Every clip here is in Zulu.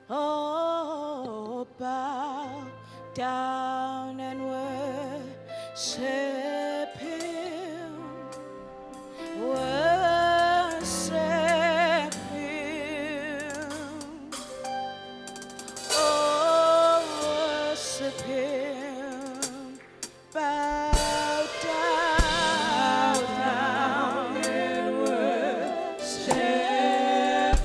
Oh, bow down and worship him. Worship him. Oh, worship him. Bow down and worship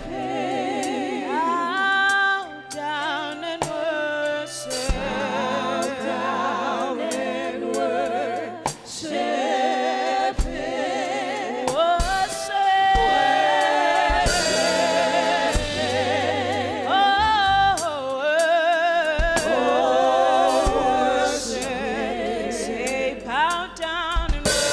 him. Bow down and worship. Bow down and worship him. Worship him. Oh, worship. Say, bow down and worship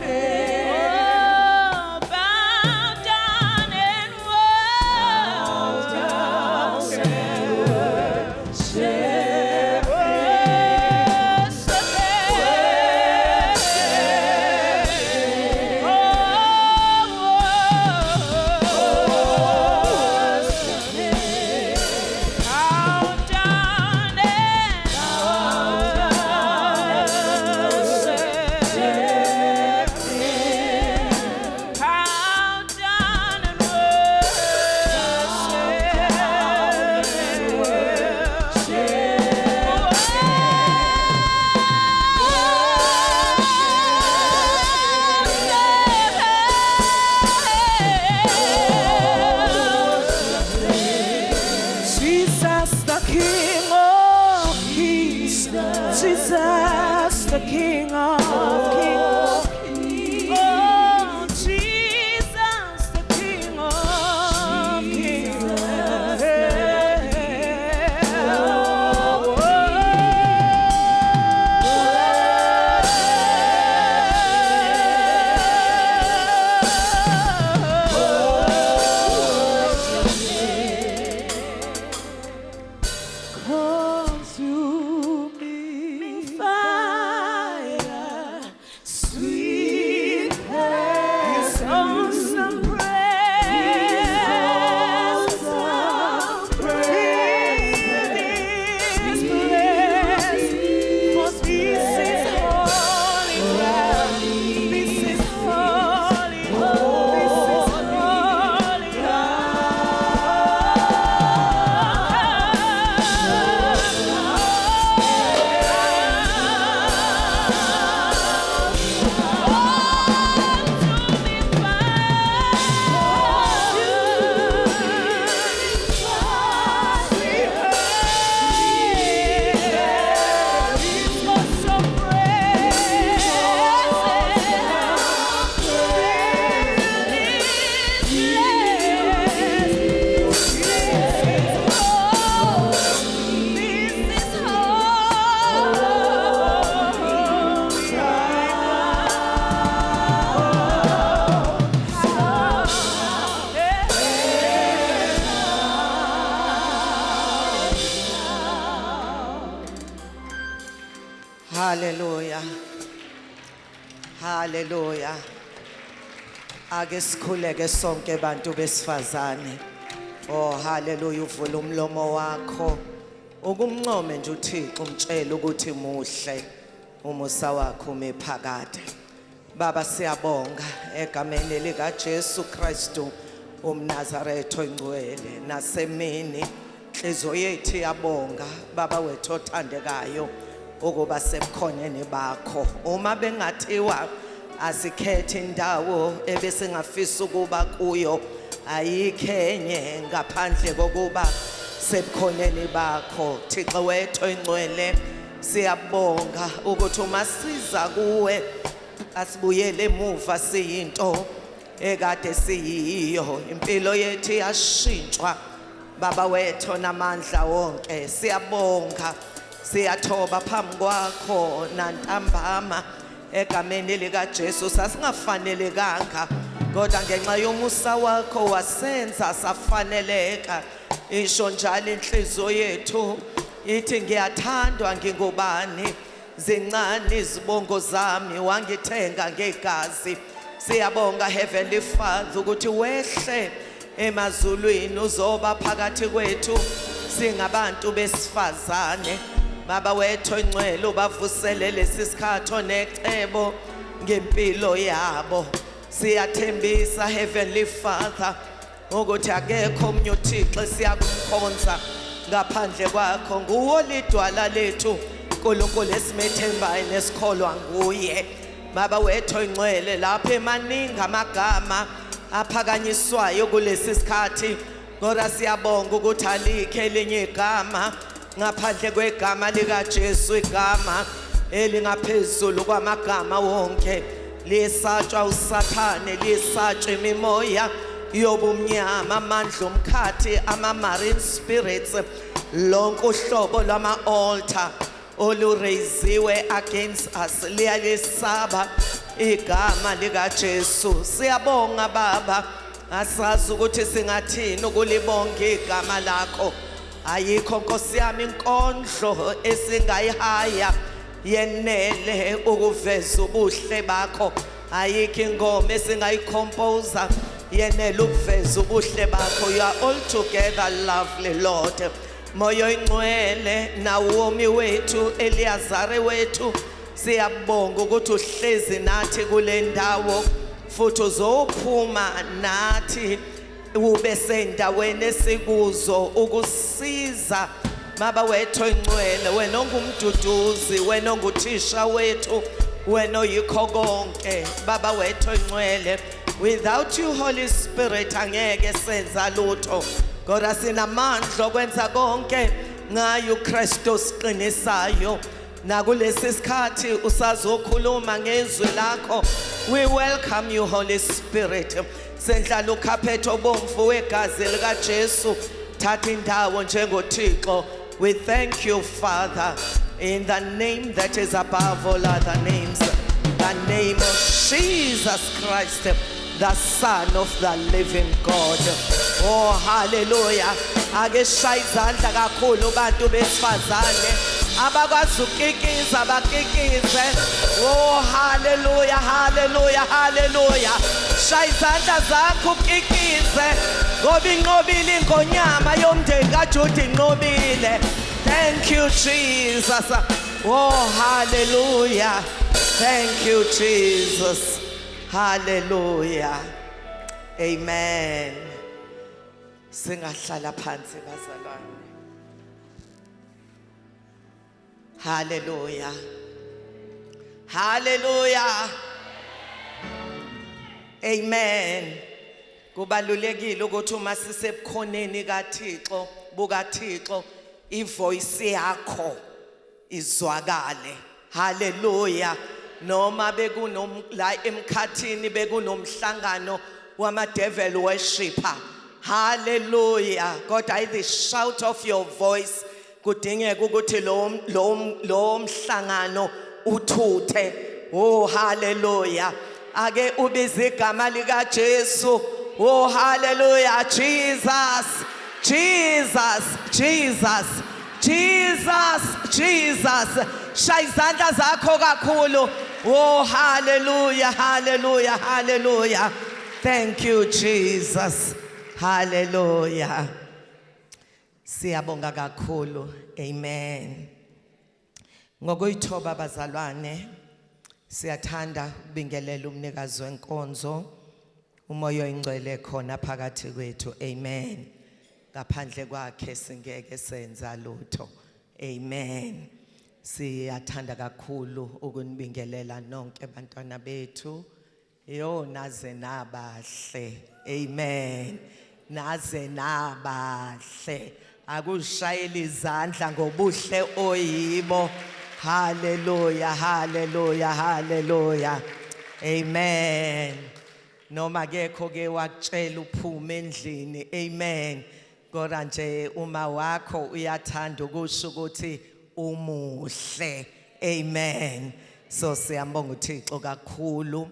him. Oh, bow down and worship. Jesus, the King of Kings. Jesus, the King of Kings. Oh, Jesus, the King of Kings. Consuming Fire, sweet His awesome presence, this place, for this is holy ground. This is holy, this is holy ground. This is Hallelujah. Hallelujah. Ake sikhuleke sonke bantu besifazane. Oh, hallelujah, uvula umlomo wakho. Ukumncome nje uThixo, umtshele ukuthi muhle, umusa wakho ume phakade. Baba, siyabonga egameni lika Jesu Kristu umNazaretha ongcwele. Nasemini inhliziyo yethu iyabonga, Baba wethu othandekayo, ukuba sebukhoneni bakho. Uma bengathiwa asikhethe indawo ebesingafisa ukuba kuyo, ayikho enye ngaphandle kokuba sebukhoneni bakho, Thixo wethu oyingcwele. Siyabonga ukuthi uma siza kuwe asibuyele emuva siyinto ekade siyiyo. Impilo yethu iyashintshwa, Baba wethu namandla wonke. Siyabonga, siyathoba phambi kwakho nantambama egameni lika Jesu. Sasingafanelekanga, kodwa ngenxa yomusa wakho wasenza safaneleka. Isho njalo inhliziyo yethu ithi, "Ngiyathandwa, ngingubani? Zincane izibongo zami, wangithenga ngegazi." Siyabonga, Heavenly Father, ukuthi wehle emazulwini uzoba phakathi kwethu singabantu besifazane. Baba wethu ongcwele, ubavusele lesi sikhathi onecebo ngempilo yabo. Siyathembisa, Heavenly Father, ukuthi akekho omnye uThixo siyakukhonza ngaphandle kwakho. Nguwo lidwala lethu, uNkulunkulu esimethembayo nesikholwa nguye. Baba wethu oyingcwele, lapho emaningi amagama aphakanyiswayo kulesi sikhathi, kodwa siyabonga ukuthi alikho elinye igama ngaphandle kwegama likaJesu, igama elingaphezulu kwamagama wonke. Liyesatshwa uSathane, liyesatshwa imimoya yobumnyama, amandla omkhathi, ama-marine spirits, lonke uhlobo lwama-altar olureyiziwe against us, liyalesaba igama likaJesu. Siyabonga, Baba. Asazi ukuthi singathini ukulibonga igama lakho. Ayikho, Nkosi yami, inkondlo esingayihaya yenele ukuveza ubuhle bakho. Ayikho ingoma esingayicomposa yenele ukuveza ubuhle bakho. You are altogether lovely, Lord. Moya oyingcwele, Nawomi wethu, Eliyazare wethu, siyabonga ukuthi uhlezi nathi kule ndawo futhi uzophuma nathi ube sendaweni esikuzo ukusiza. Baba wethu oyingcwele, wena ongumduduzi, wena onguthisha wethu, wena oyikho konke, Baba wethu oyingcwele, without you, Holy Spirit, angeke senza lutho, kodwa sinamandla okwenza konke ngayo uKristu siqinisayo. Nakulesi sikhathi usazokhuluma ngezwi lakho. We welcome you, Holy Spirit. Sendlala ukhaphetho obomvu wegazi likaJesu. Thatha indawo njengoThixo. We thank you, Father, in the name that is above all other names, the name of Jesus Christ, the Son of the living God. Oh, hallelujah. Ake shaya izandla kakhulu, bantu besifazane. Abakwazi ukukikiza bakikize. Oh, hallelujah, hallelujah, hallelujah. Shaya izandla zakho ukikize. Ngoba inqobile ingonyama yomndeni kaJuda, inqobile. Thank you, Jesus. Oh, hallelujah. Thank you, Jesus. Hallelujah. Amen. Singahlala phansi, bazalwane. Hallelujah. Hallelujah. Amen. Kubalulekile ukuthi uma sisebukhoneni kaThixo, bukaThixo, ivoice yakho izwakale. Hallelujah. Noma bekunom la emkhathini bekunomhlangano wama devil worshipper. Hallelujah. Kodwa the shout of your voice kudingeka ukuthi lo mhlangano uthuthe. Oh, hallelujah. Ake ubize igama lika Jesu. Oh, hallelujah. Jesus. Jesus. Jesus. Jesus. Jesus. Shaya izandla zakho kakhulu. Oh, hallelujah. Hallelujah. Hallelujah. Thank you, Jesus. Hallelujah. Siyabonga kakhulu. Amen. Ngokuyithoba, bazalwane, siyathanda ukubingelela umnikazi wenkonzo, uMoya oyingcwele khona phakathi kwethu. Amen. Ngaphandle kwakhe singeke senza lutho. Amen. Siyathanda kakhulu ukunibingelela nonke, bantwana bethu. Yo, naze nabahle. Amen. Naze nabahle. Akushayela izandla ngobuhle oyibo. Hallelujah, hallelujah, hallelujah. Amen. Noma kekho ke wakutshela uphume endlini. Amen. Kodwa nje uma wakho uyathanda ukusho ukuthi umuhle. Amen. So siyambonga uThixo kakhulu.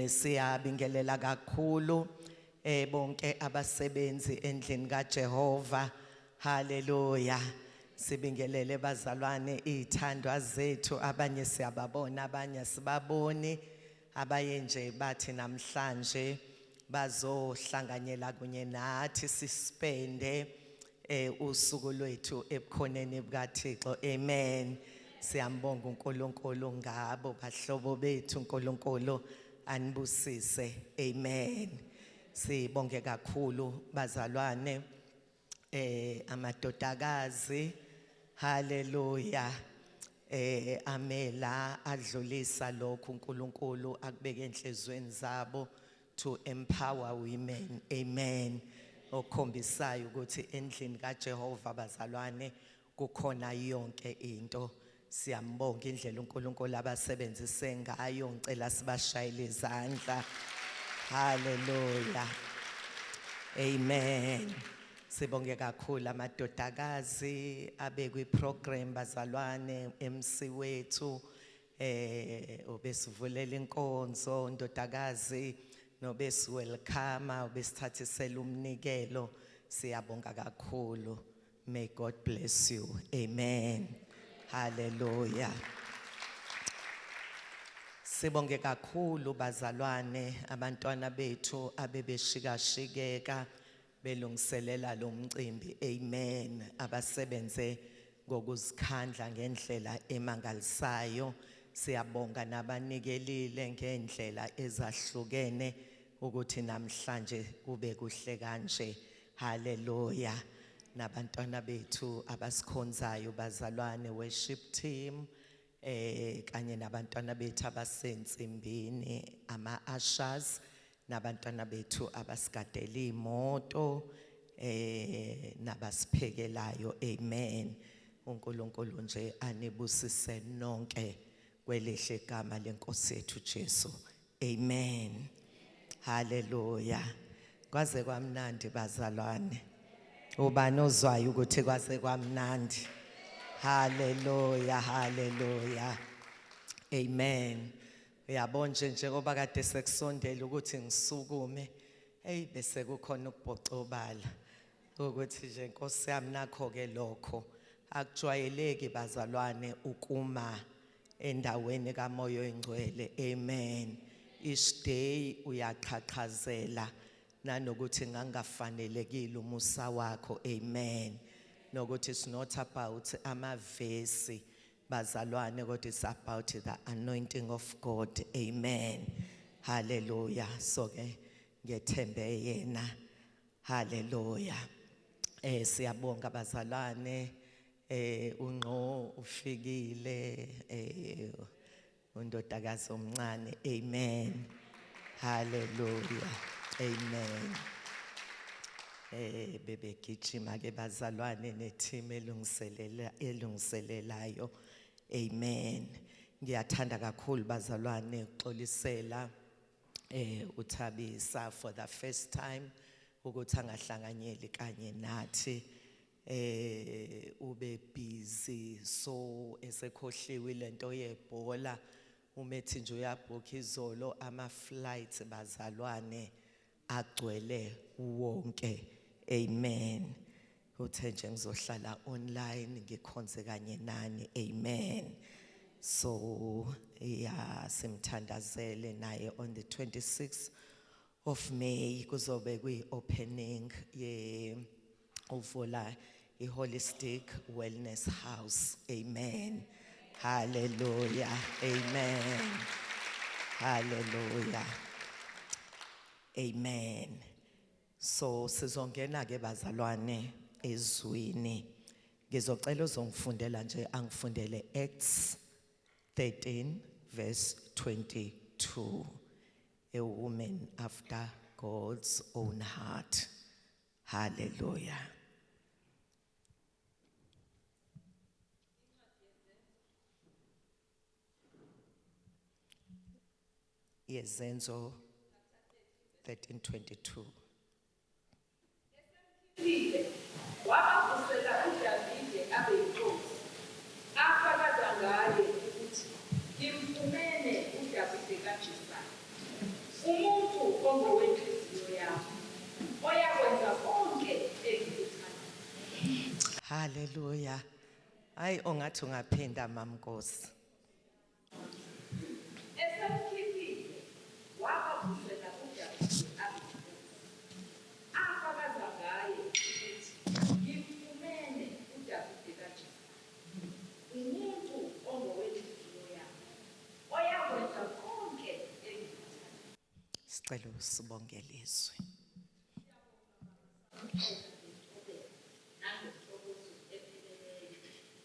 Siyabingelela kakhulu bonke abasebenzi endlini kaJehova. Hallelujah. Sibingelele bazalwane, izithandwa zethu, abanye siyababona, abanye sibaboni. abaye nje bathi namhlanje bazohlanganyela kunye nathi sispende usuku lwethu ebukhoneni bukaThixo. Amen. Siyambonga uNkulunkulu ngabo bahlobo bethu. uNkulunkulu anibusise. Amen. Sibonge kakhulu bazalwane, amadodakazi, haleluya, amela adlulisa lokhu uNkulunkulu akubeke enhlizweni zabo to empower women. Amen. Okhombisayo ukuthi endlini kaJehova bazalwane kukhona yonke into. Siyambonga indlela uNkulunkulu abasebenzise ngayo. Ngicela sibashayele izandla. Haleluya. Amen. Sibonge kakhulu amadodakazi abekwi program bazalwane, MC wethu obesivulela inkonzo ndodakazi, nobesi welcome, obesithathisela umnikelo. Siyabonga kakhulu. May God bless you. Amen. Hallelujah. Sibonge kakhulu bazalwane, abantwana bethu abebeshikashikeka belungiselela lo mcimbi. Amen. Abasebenze ngokuzikhandla ngendlela emangalisayo. Siyabonga nabanikelile ngendlela ezahlukene ukuthi namhlanje kube kuhle kanje. Hallelujah. Nabantwana bethu abasikhonzayo bazalwane, worship team, kanye nabantwana bethu abasensimbini, ama ushers, nabantwana bethu abasigadela imoto, nabasiphekelayo. Amen. uNkulunkulu nje anibusise nonke kwelihle igama lenkosi yethu Jesu. Amen. Hallelujah. Kwaze kwamnandi bazalwane. Ubani ozwayo ukuthi kwaze kwamnandi? Hallelujah, hallelujah. Amen. Uyabona nje njengoba kade sekusondela ukuthi ngisukume, hey, bese kukhona ukubhocobala ukuthi nje Nkosi yami, nakho ke lokho akujwayeleki bazalwane ukuma endaweni kaMoya oNgcwele. Amen. Each day uyaqhaqhazela nanokuthi ngangafanelekile umusa wakho. Amen. Nokuthi it's not about amavesi bazalwane, kodwa it's about the anointing of God. Amen. Hallelujah. So ke ngethembe yena. Hallelujah. Siyabonga bazalwane, unqo ufikile, undodakazi omncane. Amen. Hallelujah. Amen. Bebegijima ke bazalwane ne team elungiselelayo. Amen. Ngiyathanda kakhulu bazalwane ukuxolisela uThabisa for the first time ukuthi angahlanganyeli kanye nathi. Ube busy, so esekhohliwe lento yebhola. Umethi nje uyabhook izolo ama flights bazalwane agcwele wonke. Amen. Uthe nje ngizohlala online ngikhonze kanye nani. Amen. So yeah, simthandazele naye. On the 26th of May kuzobe kuyi opening ye uvula i Holistic Wellness House. Amen. Hallelujah. Amen. Hallelujah. Amen. So sizongena ke bazalwane ezwini. Ngizocela uzongifundela nje, angifundele Acts 13 verse 22. A woman after God's own heart. Hallelujah. Yezenzo 13:22. Phile wabavusela uDavide abe yinkosi, afakaza ngaye ukuthi, "Ngimfumene uDavide kaJesayi, umuntu ongowenhliziyo yami, oyakwenza konke engikuthandayo." Hallelujah. Hayi, ongathi ungaphinda mamnkosi. Esemkhiphile Sicela usibonge lizwi. Nangentokozo epheleleyo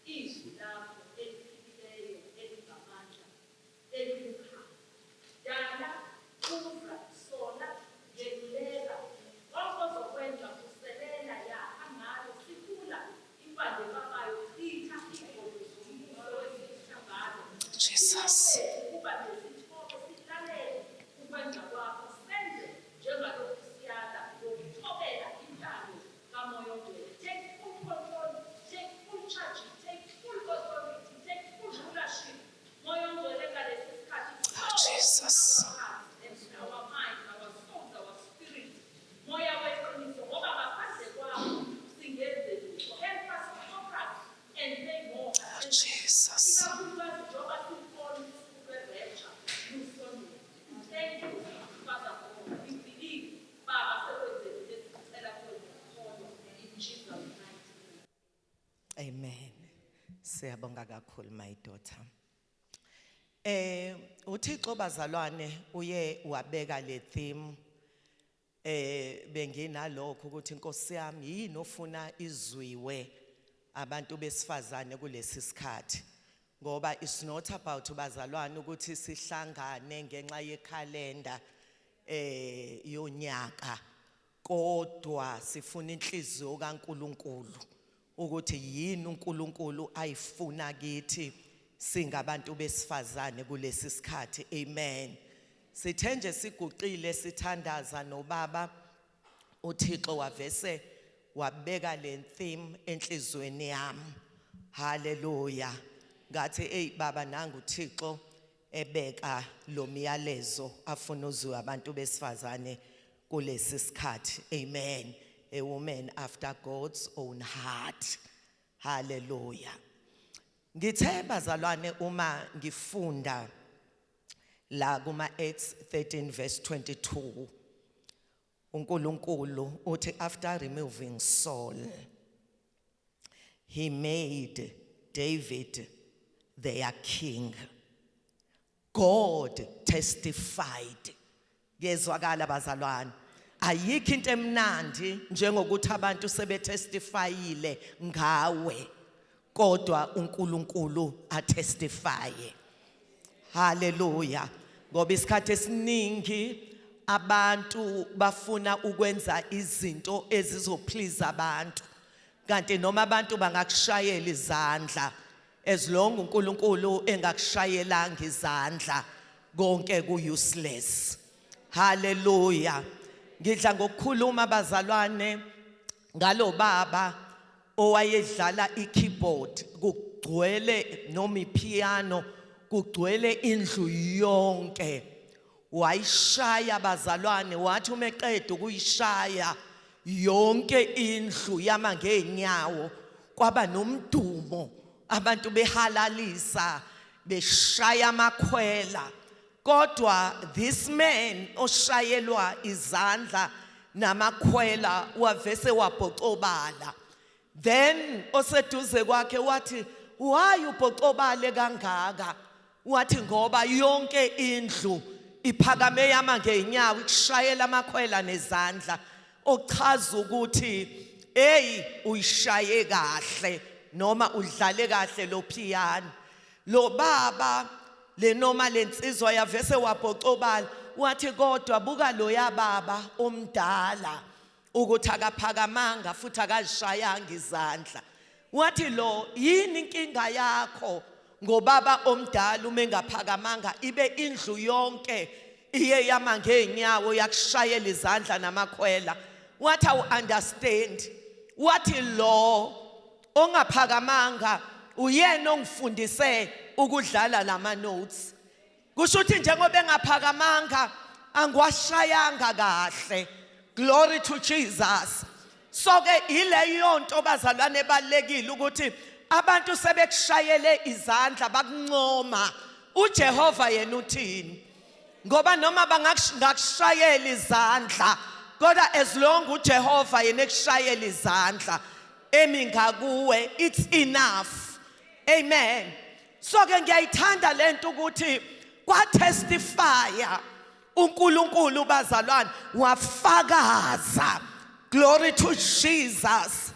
izwi lakho eliphilileyo, elingamandla, elibukhali. Dala, uza, sola, yeluleka, konke ozokwenza vuselela, yakha ngalo, siphula impande babayo, chitha igodo zombuso wesitha ngalo. Jesus. Kuba nesithobe, silalele ukwenza kwakho, senze njengalokhu siyala ngokuthobela intando kaMoya oNgcwele. Take full control, take full charge, take full authority, take full rulership, Moya oNgcwele, ngalesi sikhathi. Oh, Jesus. Our hearts and our minds, our souls, our spirit, Moya weqiniso, ngoba ngaphandle kwakho singenze lutho. Help us focus and pay more Oh, attention, Jesus. ikakhulukazi njengoba silubona usuku lwe-rapture lusondela. Thank you, Father God. We believe, Baba, sekwenzekile. Sicela kuwe ngokukholwa, in Jesus' mighty name. Amen. Siyabonga kakhulu, my daughter. UThixo, bazalwane, uye wabeka le theme. Benginalokho ukuthi, Inkosi yami, yini ofuna izwiwe abantu besifazane kulesi sikhathi? Ngoba it's not about, bazalwane, ukuthi sihlangane ngenxa yekhalenda yonyaka, kodwa sifuna inhliziyo kaNkuluNkulu, ukuthi yini uNkulunkulu ayifuna kithi singabantu besifazane kulesi sikhathi. Amen. Sithe nje siguqile sithandaza nobaba, uThixo wavese wabeka le theme enhlizweni yami. Haleluya. Ngathi, "Hey baba, nangu uThixo ebeka lo myalezo afuna uzwe abantu besifazane kulesi sikhathi." Amen. A woman after God's own heart. Haleluya. Ngithe, bazalwane, uma ngifunda la kuma Acts 13 verse 22, uNkulunkulu uthi, after removing Saul, he made David their king. God testified. Kuyezwakala, bazalwane? Ayikho into emnandi njengokuthi abantu sebetestifyile ngawe, kodwa uNkulunkulu atestifye. Haleluya. Ngoba isikhathi esiningi abantu bafuna ukwenza izinto ezizoplease abantu, kanti noma abantu bangakushayela izandla, as long uNkulunkulu engakushayelanga izandla, konke ku useless. Haleluya. Ngidla ngokukhuluma, bazalwane, ngalo baba owayedlala ikeyboard kugcwele, noma ipiano kugcwele indlu yonke. Wayishaya, bazalwane, wathi uma eqeda ukuyishaya, yonke indlu yama ngeenyawo, kwaba nomdumo, abantu behalalisa, beshaya amakhwela. Kodwa this man oshayelwa izandla namakhwela wavese wabhocobala. Then oseduze kwakhe wathi, "Why ubhocobale kangaka?" Wathi, "Ngoba yonke indlu iphakame yama ngeenyawo ikushayela amakhwela nezandla, ochaza ukuthi hey, uyishaye kahle noma udlale kahle lo piano." Lo baba le noma lensizwa yavese wabhocobala, wathi, "Kodwa buka loya baba omdala ukuthi akaphakamanga futhi akazishayanga izandla." Wathi lo, "Yini inkinga yakho ngobaba omdala uma engaphakamanga, ibe indlu yonke iye yama ngeenyawo yakushayela izandla namakhwela?" Wathi, "Awu understand." Wathi, "Lo ongaphakamanga uyena ongifundise ukudlala lama notes. Kusho ukuthi njengoba engaphakamanga, angiwashayanga kahle." Glory to Jesus. So ke ileyo nto, bazalwane, ebalekile ukuthi abantu sebekushayele izandla bakuncoma, uJehova yena uthini? Ngoba noma bangakushayela izandla, kodwa as long uJehova yena ekushayela izandla emi ngakuwe, it's enough. Amen. So ke ngiyayithanda lento ukuthi kwatestifya. uNkulunkulu bazalwane wafakaza, glory to Jesus,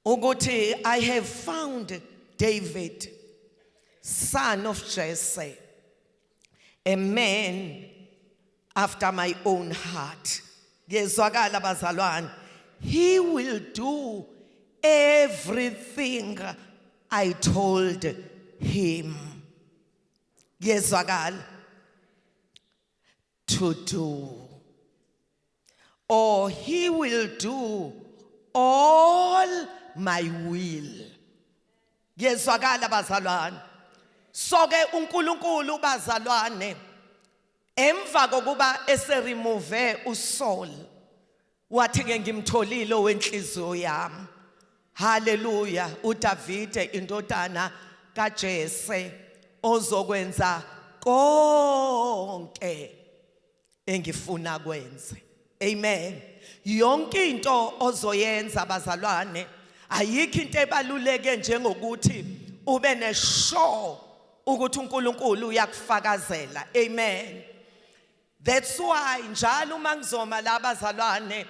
ukuthi "I have found David, son of Jesse, a man after my own heart." Ngezwakala bazalwane, "He will do everything I told him." Ngezwakala, to do, or he will do all my will. Ngezwakala bazalwane, so ke uNkulunkulu bazalwane emva kokuba eseremove uSaul wathi ke ngimtholile wenhliziyo yami, haleluya, uDavide indodana kaJese ozokwenza konke engifuna kwenze. Amen. Yonke into ozoyenza bazalwane, ayikho into ebaluleke njengokuthi ube nesure ukuthi uNkulunkulu uyakufakazela. Amen. That's why njalo uma ngizoma la bazalwane,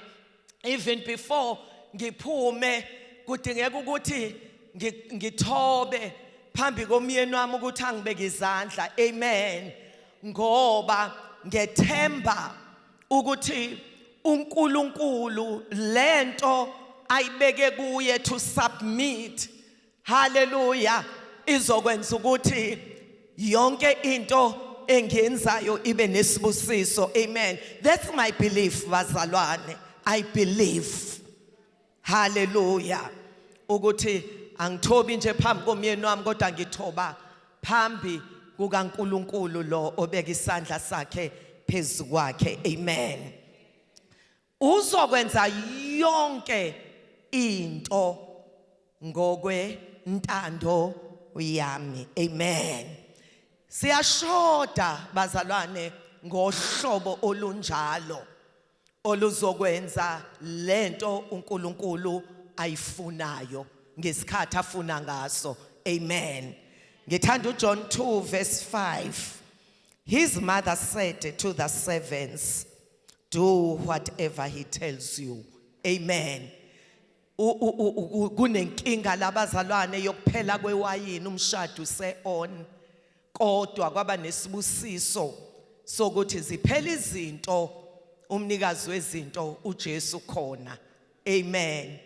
even before ngiphume, kudingeka ukuthi ngithobe phambi komyeni wami ukuthi angibeke izandla. Amen. Ngoba ngethemba ukuthi uNkulunkulu lento ayibeke kuye to submit, haleluya, izokwenza ukuthi yonke into engiyenzayo ibe nesibusiso. Amen. That's my belief bazalwane. I believe, haleluya, ukuthi angithobi nje phambi komyeni wami kodwa ngithoba phambi kukaNkuluNkulu lo obeka isandla sakhe phezu kwakhe. Amen. Uzokwenza yonke into ngokwentando yami. Amen. Siyashoda bazalwane ngohlobo olunjalo oluzokwenza lento uNkulunkulu ayifunayo ngesikhathi afuna ngaso. Amen. Ngithanda uJohn 2 verse 5. "His mother said to the servants, 'Do whatever he tells you.'" Amen. Kunenkinga labazalwane yokuphela kwewayini, umshado se on, kodwa kwaba nesibusiso sokuthi ziphela izinto, umnikazi wezinto uJesu khona. Amen.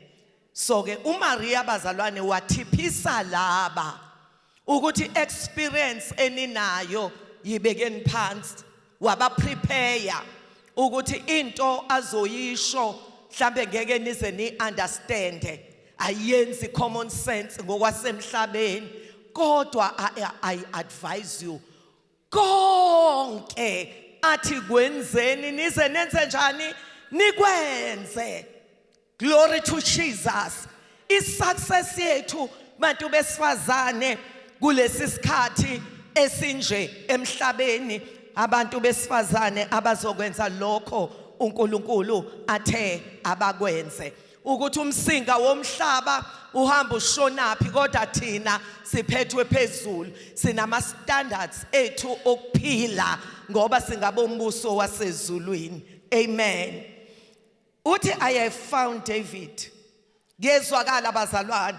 So ke uMaria bazalwane wathiphisa laba ukuthi experience eninayo yibekeni phansi, waba prepare ukuthi into azoyisho mhlambe ngeke nize ni understand, ayenzi common sense ngokwasemhlabeni, kodwa I advise you, konke athi kwenzeni nize nenze njani, nikwenze. Glory to Jesus. Isuccess yethu bantu besifazane kulesi sikhathi esinje emhlabeni, abantu besifazane abazokwenza lokho uNkulunkulu athe abakwenze, ukuthi umsinga womhlaba uhamba ushonaphi kodwa thina siphethwe phezulu, sinama standards ethu okuphila ngoba singabombuso wasezulwini. Amen. Uthi, "I have found David." Kuyezwakala bazalwane,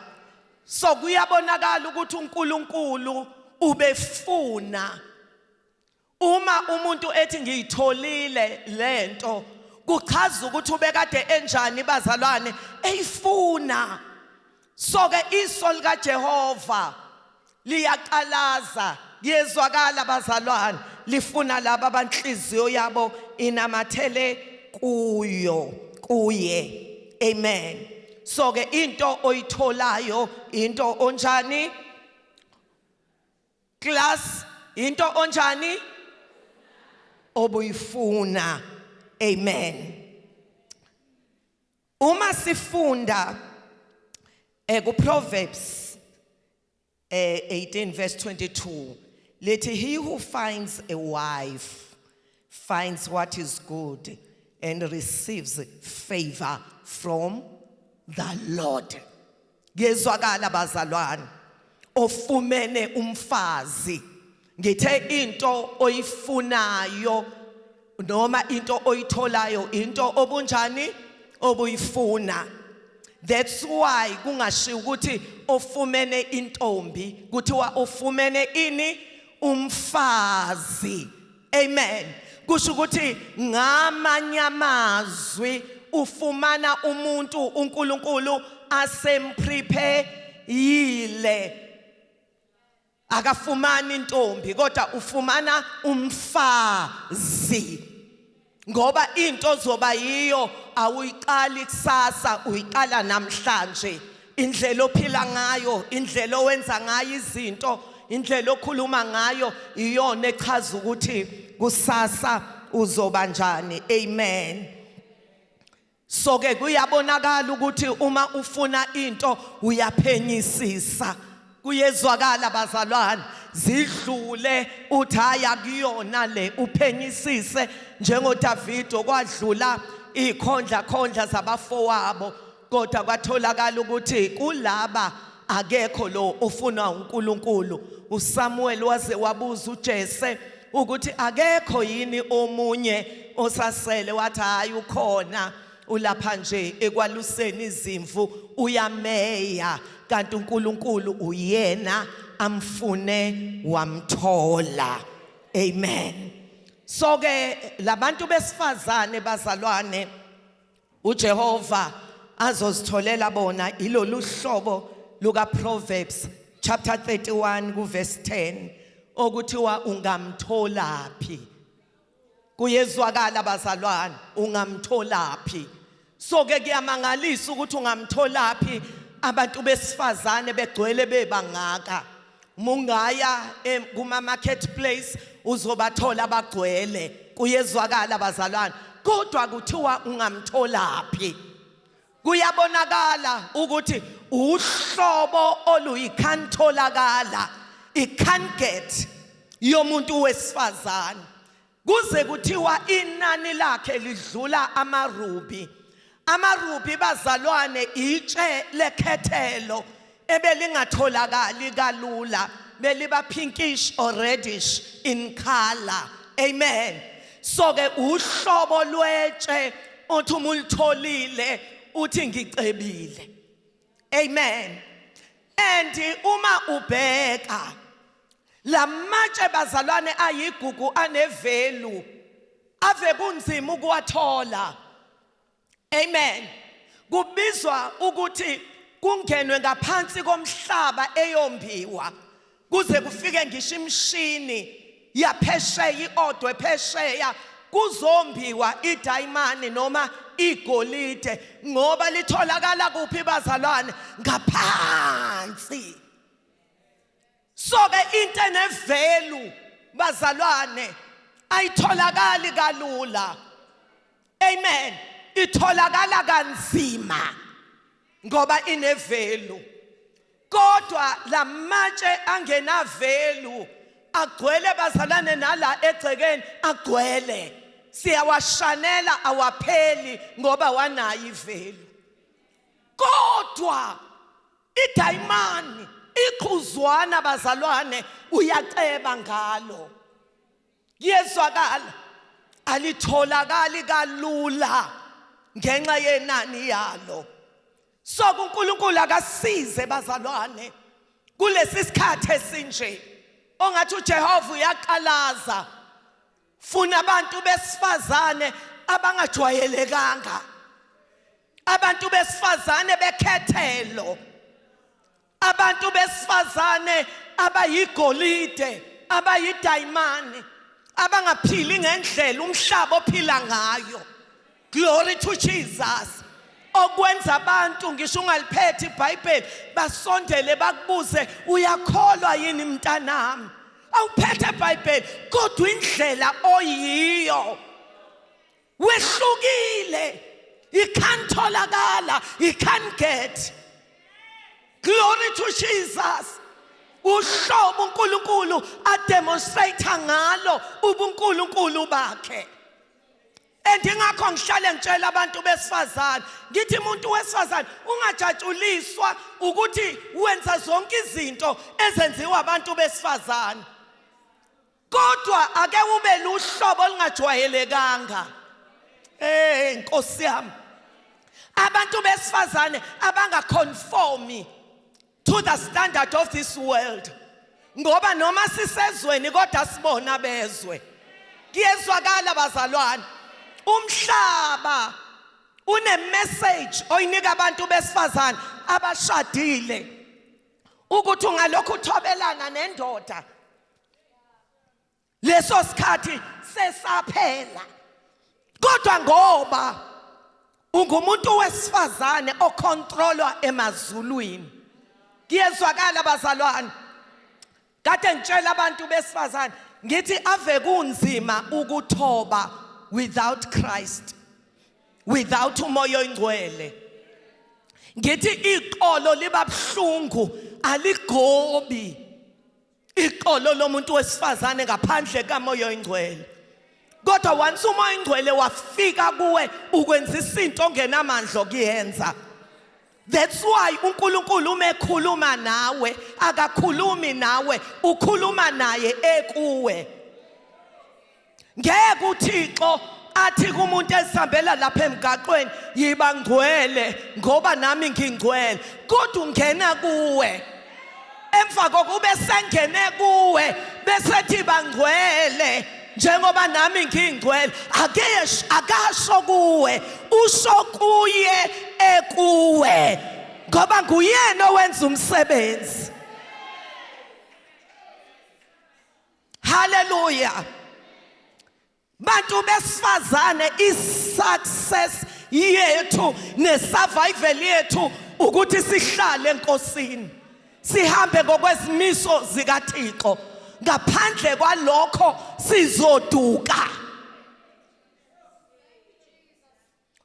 so kuyabonakala ukuthi uNkulunkulu ubefuna uma umuntu ethi ngiyitholile lento, kuchaza ukuthi ubekade enjani bazalwane, eyifuna. So ke iso lika Jehova liyaqalaza, kuyezwakala bazalwane, lifuna laba abanhliziyo yabo inamathele kuyo, kuye. Amen. So ke into oyitholayo into onjani, class? Into onjani obuyifuna. Amen. Uma sifunda ku Proverbs 18 verse 22, lithi, "He who finds a wife finds what is good and receives favor from the Lord." Kuyezwakala bazalwane, ofumene umfazi, ngithe into oyifunayo. Noma into oyitholayo into obunjani obuyifuna. That's why kungashiwo ukuthi ofumene intombi, kuthiwa ufumene ini? Umfazi. Amen. Kusho ukuthi ngamanye amazwi ufumana umuntu uNkulunkulu asemprepare-yile. Akafumani intombi kodwa ufumana umfazi, ngoba into ozoba yiyo awuyiqali kusasa, uyiqala namhlanje. Indlela ophila ngayo, indlela owenza ngayo izinto, indlela okhuluma ngayo, iyona echaza ukuthi kusasa uzoba njani. Amen. So ke kuyabonakala ukuthi uma ufuna into uyaphenyisisa. Kuyezwakala bazalwane, zidlule uthi hayi akuyona le, uphenyisise njengoDavid okwadlula ikhondla khondla zabafowabo, kodwa kwatholakala ukuthi kulaba akekho lo ofunwa uNkulunkulu. uSamuel waze wabuza uJese ukuthi akekho yini omunye osasele, wathi hayi ukhona, ulapha nje ekwaluseni izimvu uyameya, kanti uNkulunkulu uyena amfune wamthola. Amen. So ke labantu besifazane bazalwane uJehova azozitholela bona ilolu hlobo luka Proverbs chapter 31 ku verse 10 okuthiwa ungamtholaphi. Kuyezwakala bazalwane, ungamtholaphi. So ke kuyamangalisa ukuthi ungamtholaphi abantu besifazane begcwele bebangaka. Mungaya kuma marketplace uzobathola abagcwele. Kuyezwakala bazalwane, kodwa kuthiwa ungamtholaphi. Kuyabonakala ukuthi uhlobo oluyikhantholakala, i-can't get yomuntu wesifazane, kuze kuthiwa inani lakhe lidlula amarubi. Amarubi bazalwane itshe lekhethelo ebelingatholakali kalula, beliba pinkish or reddish in color. Amen. So ke uhlobo lwetshe othi uma ulitholile uthi ngicebile. Amen. And uma ubheka lamatshe bazalwane ayigugu anevalue, ave kunzima ukuwathola. Amen. Kubizwa ukuthi kungenwe ngaphansi komhlaba eyombiwa, kuze kufike ngisho imishini yaphesheya iodwe phesheya kuzombiwa idayimani noma igolide, ngoba litholakala kuphi bazalwane? Ngaphansi. So ke into enevalue bazalwane ayitholakali kalula. Amen. Itholakala kanzima ngoba inevalue. Kodwa lamatshe angenavalue agcwele bazalwane, nala egcekeni agcwele, siyawashanela awapheli ngoba wanayo ivalue. Kodwa idayimani iqhuzwana bazalwane uyaceba ngalo. Kuyezwakala, alitholakali kalula ngenxa yenani yalo. So uNkulunkulu akasize bazalwane kulesi sikhathi esinje ongathi uJehova uyaqalaza, funa abantu besifazane abangajwayelekanga, abantu besifazane bekhethelo, abantu besifazane abayigolide, abayidayimani, abangaphili ngendlela umhlaba ophila ngayo. Glory to Jesus. Okwenza abantu ngisho ungaliphethe iBhayibheli basondele bakubuze uyakholwa yini mntanami? Awuphethe iBhayibheli kodwa indlela oyiyo wehlukile. Ikhantholakala, you can't get. Glory to Jesus. Uhlobo uNkulunkulu ademonstrate ngalo ubuNkulunkulu bakhe. And ingakho ngihlale ngitshela abantu besifazane ngithi umuntu wesifazane ungajatshuliswa ukuthi wenza zonke izinto ezenziwa abantu besifazane. Kodwa ake ube luhlobo olungajwayelekanga. Eh Nkosi yami. Abantu besifazane abangaconformi to the standard of this world. Ngoba noma sisezweni kodwa sibona bezwe. Kuyezwakala bazalwane. Umhlaba une message oyinika abantu besifazane abashadile ukuthi ungalokhu uthobelana nendoda leso sikhathi sesaphela kodwa ngoba ungumuntu wesifazane ocontrolwa emazulwini. Kuyezwakala bazalwane. Kade ngitshela abantu besifazane ngithi ave kunzima ukuthoba without Christ, without uMoya oNgcwele. Ngithi iqolo liba buhlungu, aligobi iqolo lomuntu wesifazane ngaphandle kaMoya oNgcwele. Kodwa once uMoya oNgcwele wafika kuwe, ukwenzisa into ongenamandla okuyenza. That's why uNkulunkulu uma ekhuluma nawe akakhulumi nawe, ukhuluma naye ekuwe. Ngeke uThixo athi kumuntu esihambela lapha emgaqweni, yiba ngcwele ngoba nami ngingcwele, kodwa ungena kuwe. Emva kokube sengene kuwe bese bangcwele njengoba nami ngingcwele. Ake akasho kuwe, usho kuye ekuwe, ngoba nguyena owenza umsebenzi. Haleluya. Bantu besifazane, i-success yethu ne-survival yethu ukuthi sihlale eNkosini, sihambe ngokwezimiso zikaThixo. Ngaphandle kwalokho sizoduka.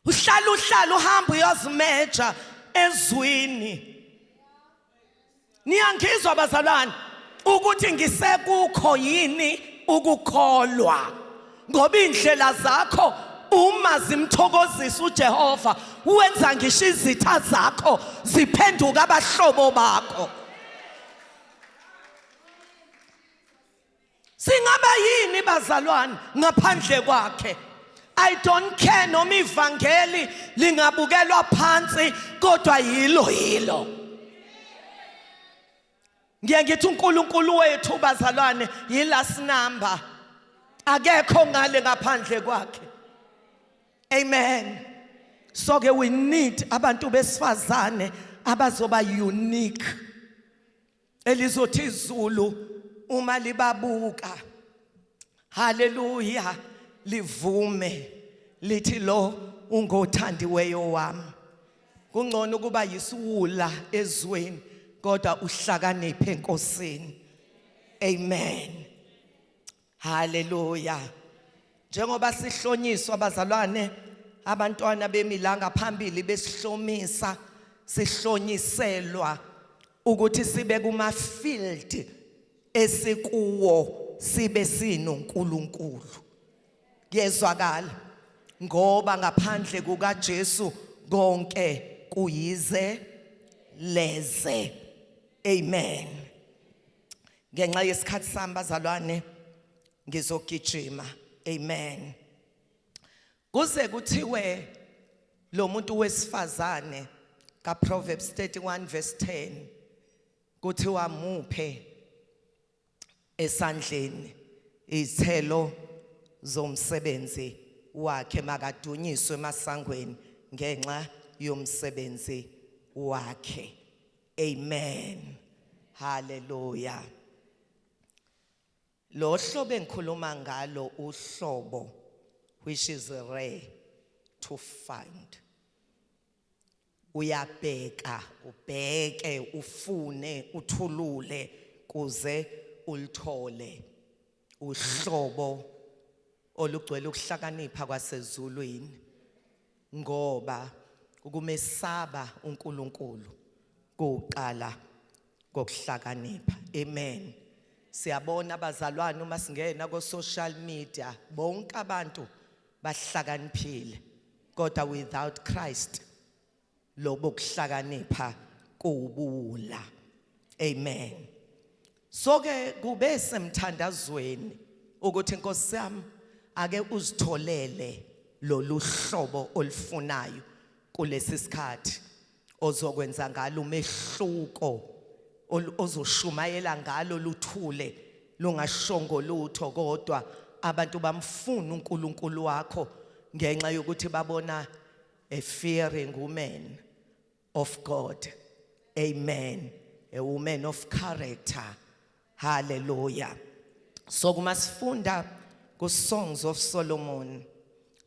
Uhlala uhlala uhamba uyozimeja ezwini. Niyangizwa bazalwane ukuthi ngisekukho yini ukukholwa? Ngoba indlela zakho uma zimthokozisa uJehova, wenza ngisho izitha zakho ziphenduka abahlobo bakho. Singaba yini bazalwane ngaphandle kwakhe? I don't care noma ivangeli lingabukelwa phansi, kodwa yilo yilo. Ngiye ngithi uNkulunkulu wethu bazalwane yilast number, akekho ngale ngaphandle kwakhe. Amen. So ke we need abantu besifazane abazoba unique, elizothi izulu uma libabuka, haleluya, livume lithi lo ungothandiweyo wami. Kungcono ukuba yisiwula ezweni kodwa uhlakaniphe eNkosini. Amen, haleluya. Njengoba sihlonyiswa bazalwane, abantwana bemi la ngaphambili besihlomisa, sihlonyiselwa ukuthi sibe kuma field esikuwo sibe sinoNkulunkulu. Kuyezwakala, ngoba ngaphandle kukaJesu konke kuyize leze. Amen. Ngenxa yesikhathi sami bazalwane ngizogijima. Amen. Kuze kuthiwe lo muntu wesifazane ka Proverbs 31 verse 10, kuthiwa muphe esandleni izithelo zomsebenzi wakhe, makadunyiswe emasangweni ngenxa yomsebenzi wakhe. Amen, haleluya. Lo hlobo engikhuluma ngalo uhlobo which is rare to find. Uyabheka, ubheke, ufune, uthulule kuze ulithole uhlobo olugcwele ukuhlakanipha kwasezulwini, ngoba ukumesaba uNkulunkulu kuqala kokuhlakanipha. Amen. Siyabona abazalwane uma singena ko social media, bonke abantu bahlakaniphile, kodwa without Christ lobo kuhlakanipha kuwubuwula. Amen. So ke kube semthandazweni. Ukuthi Nkosi yami ake uzitholele lolu hlobo olufunayo kulesi sikhathi ozokwenza ngalo umehluko ozoshumayela ngalo luthule lungashongo lutho, kodwa abantu bamfuna uNkulunkulu wakho ngenxa yokuthi babona a fearing woman of God. Amen. A woman of character. Hallelujah. So kumasifunda ku Songs of Solomon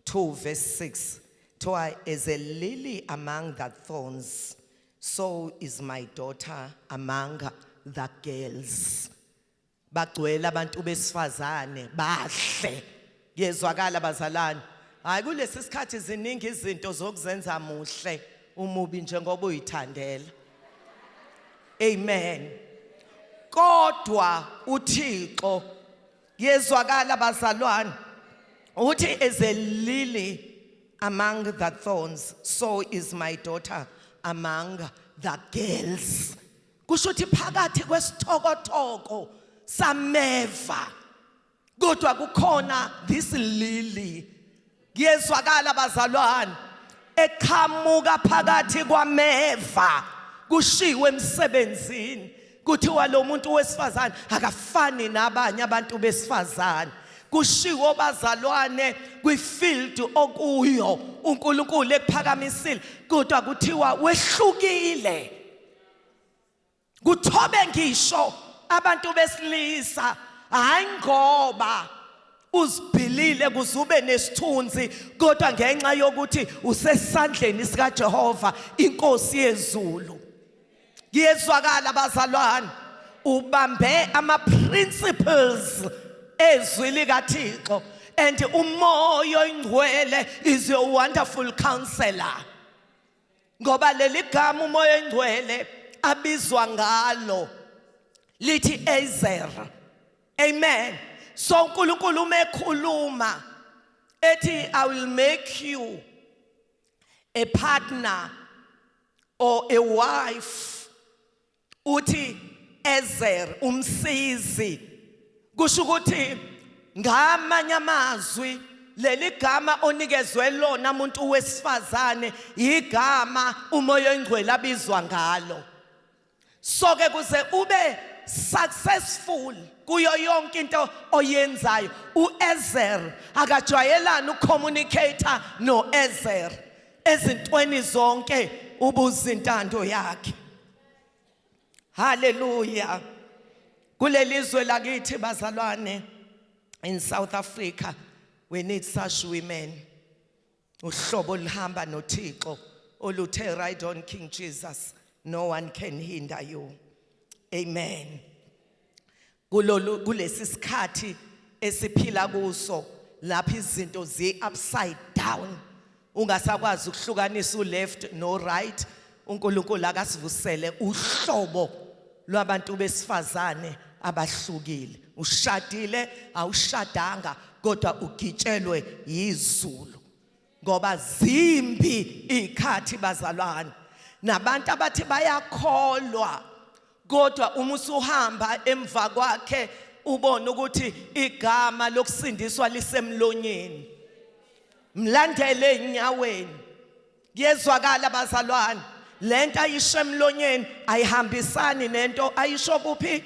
2 verse 6, "Twa as a lily among the thorns, so is my daughter among the girls." Bagcwele abantu besifazane bahle. Kuyezwakala, bazalwane? Hayi, kulesi sikhathi ziningi izinto zokuzenza muhle umubi njengoba uyithandela. Amen. Kodwa uThixo, kuyezwakala, bazalwane, uthi, "As a lily among the thorns, so is my daughter among the girls." Kusho ukuthi phakathi kwesithokothoko sameva, kodwa kukhona this lily, kuyezwakala, bazalwane, eqhamuka phakathi kwameva. Kushiwe emsebenzini, kuthiwa lo muntu wesifazane akafani nabanye abantu besifazane. Kushiwo, bazalwane, kwifield okuyo uNkulunkulu ekuphakamisile, kodwa kuthiwa wehlukile. Kuthobe ngisho abantu besilisa, hayi ngoba uzibhilile kuze ube nesithunzi, kodwa ngenxa yokuthi usesandleni sikaJehova inkosi yezulu. Kuyezwakala, bazalwane? Ubambe ama principles ezwi likaThixo, and uMoya oyiNgcwele is your wonderful counselor, ngoba leli gama uMoya oyiNgcwele abizwa ngalo lithi Ezer. Amen. So uNkulunkulu uma ekhuluma ethi, "I will make you a partner or a wife," uthi Ezer, umsizi. Kusho ukuthi, ngamanye amazwi, leli gama onikezwe lona, umuntu wesifazane, igama uMoya oyiNgcwele abizwa ngalo. So ke kuze ube successful kuyo yonke into oyenzayo, uEzer akajwayelani ukucommunicate noEzer ezintweni zonke, ubuza intando yakhe. Haleluya. Kulelizwe lakithi, bazalwane, in South Africa we need such women, uhlobo olihamba noThixo oluthe, "Ride on, King Jesus, no one can hinder you." Amen. Kulolu kulesi sikhathi esiphila kuso lapho izinto zi upside down, ungasakwazi ukuhlukanisa u-left no right, uNkulunkulu akasivusele uhlobo lwabantu besifazane abahlukile. Ushadile, awushadanga, kodwa ugitshelwe yizulu, ngoba zimbi ikhathi, bazalwane. Nabantu abathi bayakholwa, kodwa uma usuhamba emva kwakhe ubone ukuthi igama lokusindiswa lisemlonyeni, mlandele enyaweni. Kuyezwakala, bazalwane? Lento ayisho emlonyeni ayihambisani nento ayisho kuphi,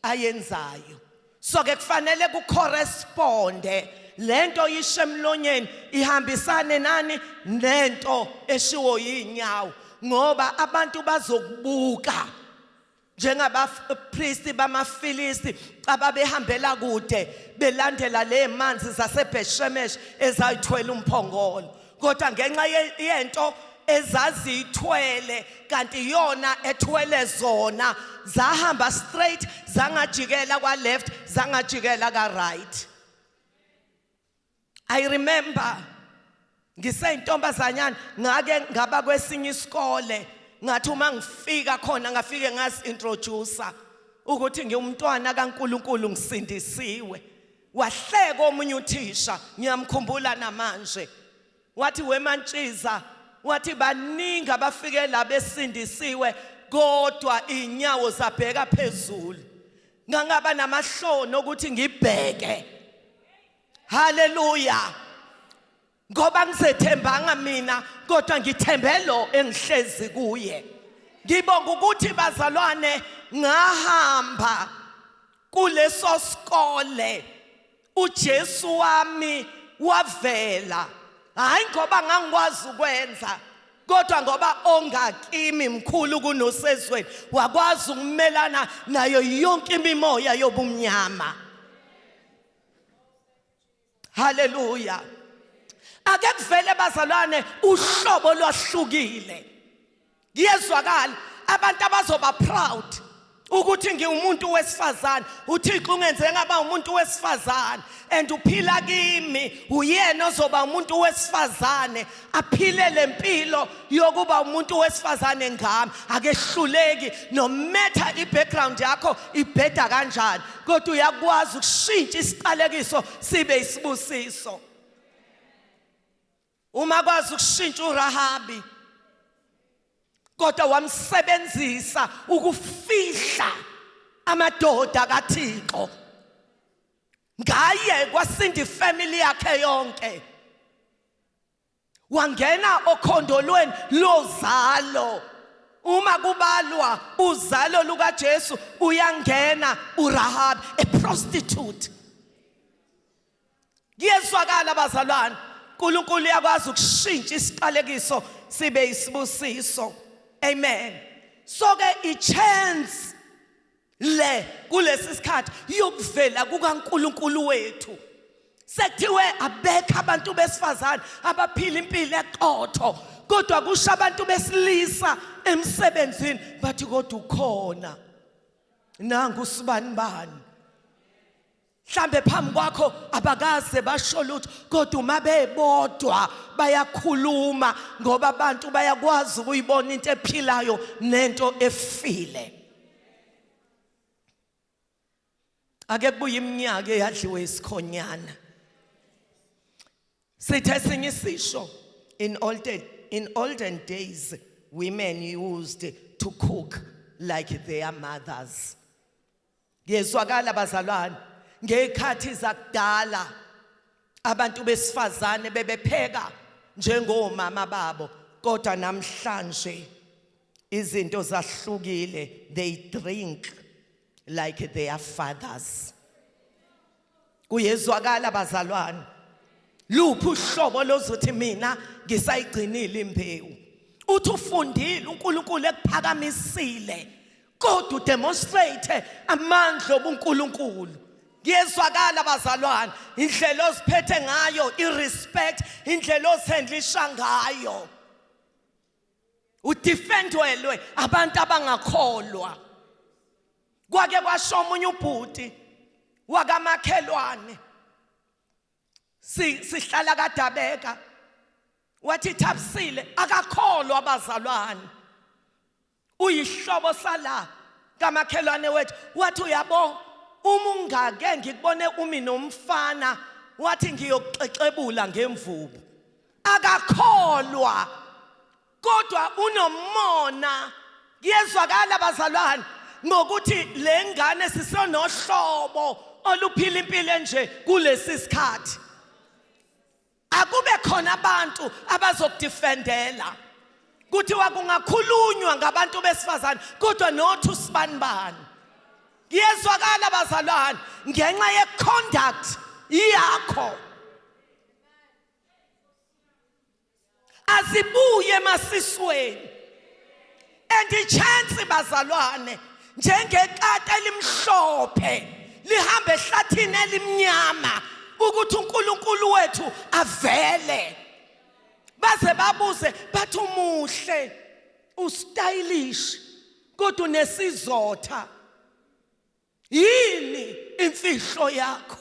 ayenzayo. So ke kufanele kucorresponde, lento yisho emlonyeni ihambisane nani, nento eshiwo yinyawo, ngoba abantu bazokubuka njengabapristi bamaFilisti ababehambela kude belandela le manzi zaseBheshemesh ezayithwele umphongolo, kodwa ngenxa yento ezaziyithwele, kanti yona ethwele zona, zahamba straight, zangajikela kwa left, zangajikela ka right. I remember ngiseyintombazanyana, ngake ngaba kwesinye isikole. Ngathi uma ngifika khona, ngafike ngazi introduce ukuthi ngiwumntwana kaNkuluNkulu, ngisindisiwe. Wahleka omunye uthisha, ngiyamkhumbula namanje, wathi, "Wemantshiza," wathi, "baningi abafike la besindisiwe, kodwa inyawo zabheka phezulu." Ngangaba namahloni ukuthi ngibheke. Haleluya. Ngoba ngizethembanga mina, kodwa ngithembe lo engihlezi kuye. Ngibonga ukuthi, bazalwane, ngahamba kuleso sikole, uJesu wami wavela, hayi ngoba ngangikwazi ukwenza, kodwa ngoba ongakimi mkhulu kunosezweni, wakwazi ukumelana nayo yonke imimoya yobumnyama. Haleluya. Ake kuvele, bazalwane, uhlobo lwahlukile. Kuyezwakala, abantu abazoba proud ukuthi ngiwumuntu wesifazane. UThixo ungenze ngaba umuntu wesifazane and uphila kimi. Uyena ozoba umuntu wesifazane, aphile lempilo yokuba umuntu wesifazane ngami. Akehluleki, no matter i-background yakho ibheda kanjani, kodwa uyakwazi ukushintsha isiqalekiso sibe isibusiso. Uma kwazi ukushintsha uRahabi, kodwa wamsebenzisa ukufihla amadoda kaThixo, ngaye kwasinda ifamily yakhe yonke. Wangena okhondolweni lozalo. Uma kubalwa uzalo lukaJesu, uyangena uRahabi, a prostitute. Kuyezwakala, bazalwane, uNkulunkulu uyakwazi ukushintsha isiqalekiso sibe isibusiso. Amen. So ke i-chance le kulesi sikhathi yokuvela kukaNkulunkulu wethu, sekuthiwe abekho abantu besifazane abaphila impilo eqotho, kodwa kusho abantu besilisa emsebenzini bathi, "Kodwa ukhona nangu usibani bani." Mhlambe phambi kwakho abakaze basho lutho, kodwa uma bebodwa bayakhuluma, ngoba abantu bayakwazi ukuyibona into ephilayo nento efile. Ake kubuye iminyaka eyadliwe isikhonyana. Sithe esinye isisho, in olden days women used to cook like their mothers. Ngiyezwakala, bazalwane, ngekhathi zakudala abantu besifazane bebepheka njengomama babo, kodwa namhlanje izinto zahlukile. They drink like their fathers. Kuyezwakala, bazalwane, luphi uhlobo lozothi mina ngisayigcinile imbewu? Uthi ufundile, uNkulunkulu ekuphakamisile, kodwa udemonstrate amandla obuNkulunkulu. Kuyezwakala, bazalwane, indlela oziphethe ngayo, irespect, indlela ozihandlisha ngayo, udefendwelwe abantu abangakholwa. Kwake kwasho omunye ubhuti wakamakhelwane, sihlala kadabeka, wathi, "Thabisile akakholwa, abazalwane, uyihlobo sala kamakhelwane wethu." Wathi, "Uyabo, uma ungake ngikubone umi nomfana," wathi, "ngiyokuxexebula ngemvubu." Akakholwa, kodwa unomona. Kuyezwakala, bazalwane, ngokuthi le ngane sisenohlobo oluphila impilo enje kulesi sikhathi. Akube khona abantu abazokudefendela. Kuthiwa kungakhulunywa ngabantu besifazane, kodwa not usibanibani. Kuyezwakala, bazalwane, ngenxa ye-conduct yakho. Azibuye emasisweni and ichance, bazalwane, njengekati elimhlophe lihamba ehlathini elimnyama, ukuthi uNkulunkulu wethu avele, baze babuze bathi, "Umuhle, ustylish, kodwa unesizotha, yini imfihlo yakho?"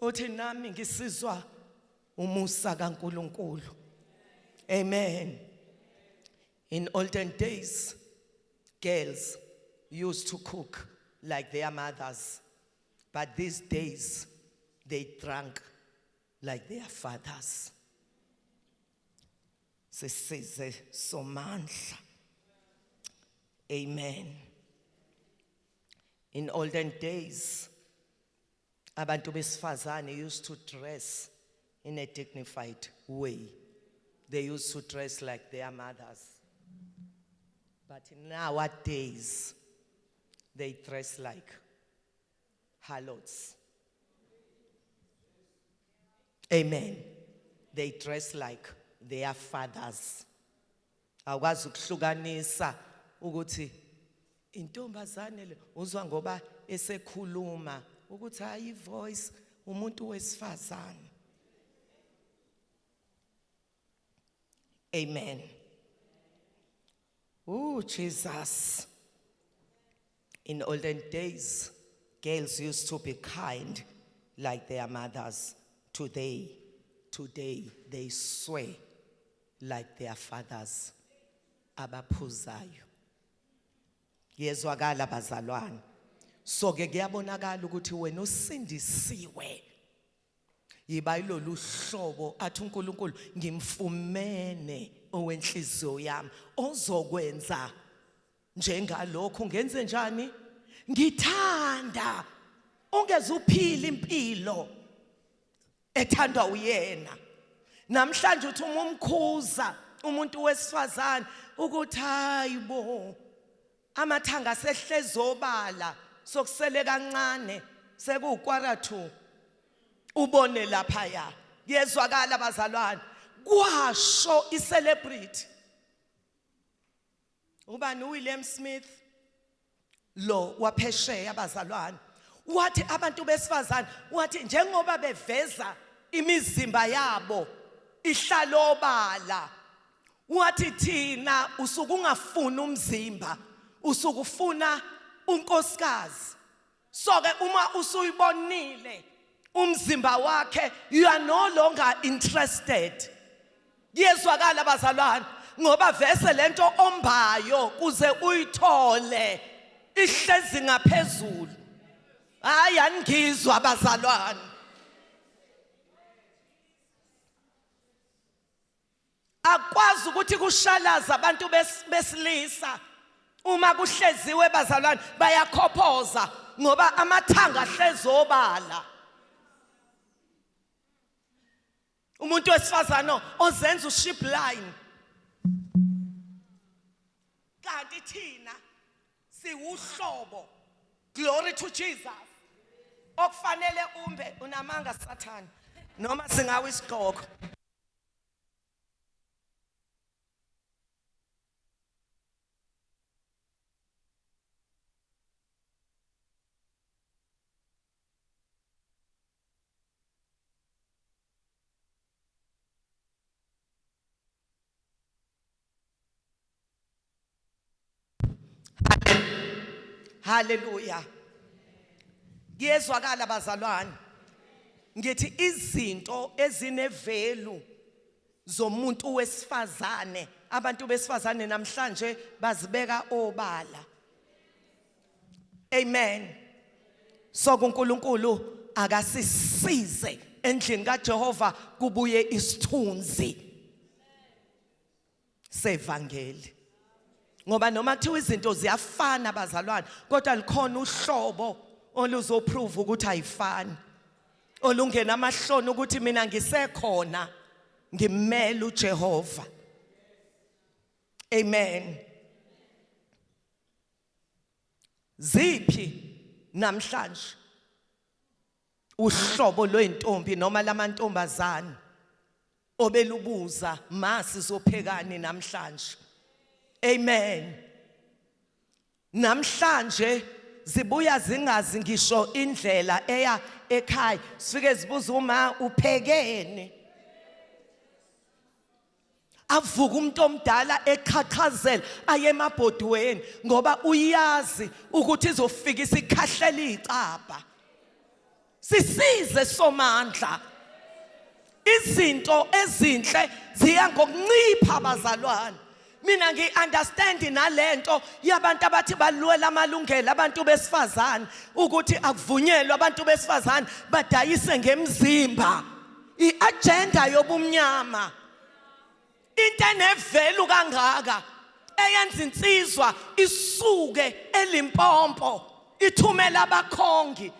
Uthi, "Nami ngisizwa umusa kaNkulunkulu." Amen. In olden days girls used to cook like their mothers, but these days they drank like their fathers. Sisize Somandla. Amen. In olden days, abantu besifazane used to dress in a dignified way. They used to dress like their mothers. But nowadays, they dress like harlots. Amen. They dress like their fathers. Awukwazi ukuhlukanisa ukuthi intombazane le uzwa ngoba esekhuluma ukuthi hayi voice umuntu wesifazane. Amen. Oh Jesus. In olden days, girls used to be kind like their mothers. Today they swear like their fathers. Abaphuzayo. Kuyezwakala bazalwane. So ke kuyabonakala ukuthi wena usindisiwe. Yiba yilolu hlobo athi uNkulunkulu ngimfumene owenhliziyo yami ozokwenza njengalokho ngenze njani ngithanda ungeze uphila impilo ethandwa uyena namhlanje uthi uma umkhuza umuntu wesifazane ukuthi hayibo amathanga sehlezobala sokusele kancane sekuwukwara 2 ubone lapha ya kuyezwakala bazalwane kwasho icelebrity ubani uWilliam Smith lo waphesheya abazalwane wathi abantu besifazane wathi njengoba beveza imizimba yabo ihlalobala wathi thina usuke ungafuni umzimba usuke ufuna unkosikazi so ke uma usuyibonile umzimba wakhe you are no longer interested kuyezwakala bazalwane ngoba vese lento ombayo kuze uyithole ihlezi ngaphezulu hayi aningizwa bazalwane akwazi ukuthi kushalaza abantu besilisa uma kuhleziwe bazalwane bayakhophoza ngoba amathanga ahlezobala umuntu wesifazane ozenza uship line kanti thina siwuhlobo glory to Jesus okufanele umbe unamanga sathane noma singawa isigqoko Haleluya. Kuyezwakala bazalwane. Ngithi izinto ezinevelu zomuntu wesifazane abantu besifazane namhlanje bazibeka obala. Amen. So kuNkulunkulu akasisize endlini kaJehova kubuye isithunzi sevangeli. Ngoba noma kuthiwa izinto ziyafana bazalwane kodwa likhona uhlobo oluzoprove ukuthi ayifani. Olungena amahloni ukuthi mina ngisekhona ngimela uJehova. Amen. Ziphi namhlanje uhlobo lwentombi noma lamantombazane obelubuza ma sizophekani namhlanje? Amen. Namhlanje zibuya zingazi ngisho indlela eya ekhaya, sifike zibuza uma uphekeni. Avuka umuntu omdala eqhaqhazela aye emabhodweni ngoba uyazi ukuthi izofika isikhahlela icaba. Sisize somandla. Izinto ezinhle ziya ngokuncipha bazalwane. Mina ngi-understand nalento yabantu abathi balwela amalungelo abantu besifazane ukuthi akuvunyelwe abantu besifazane badayise ngemzimba. I-agenda yobumnyama into enevelu kangaka eyenza insizwa isuke eLimpopo Ithumela abakhongi.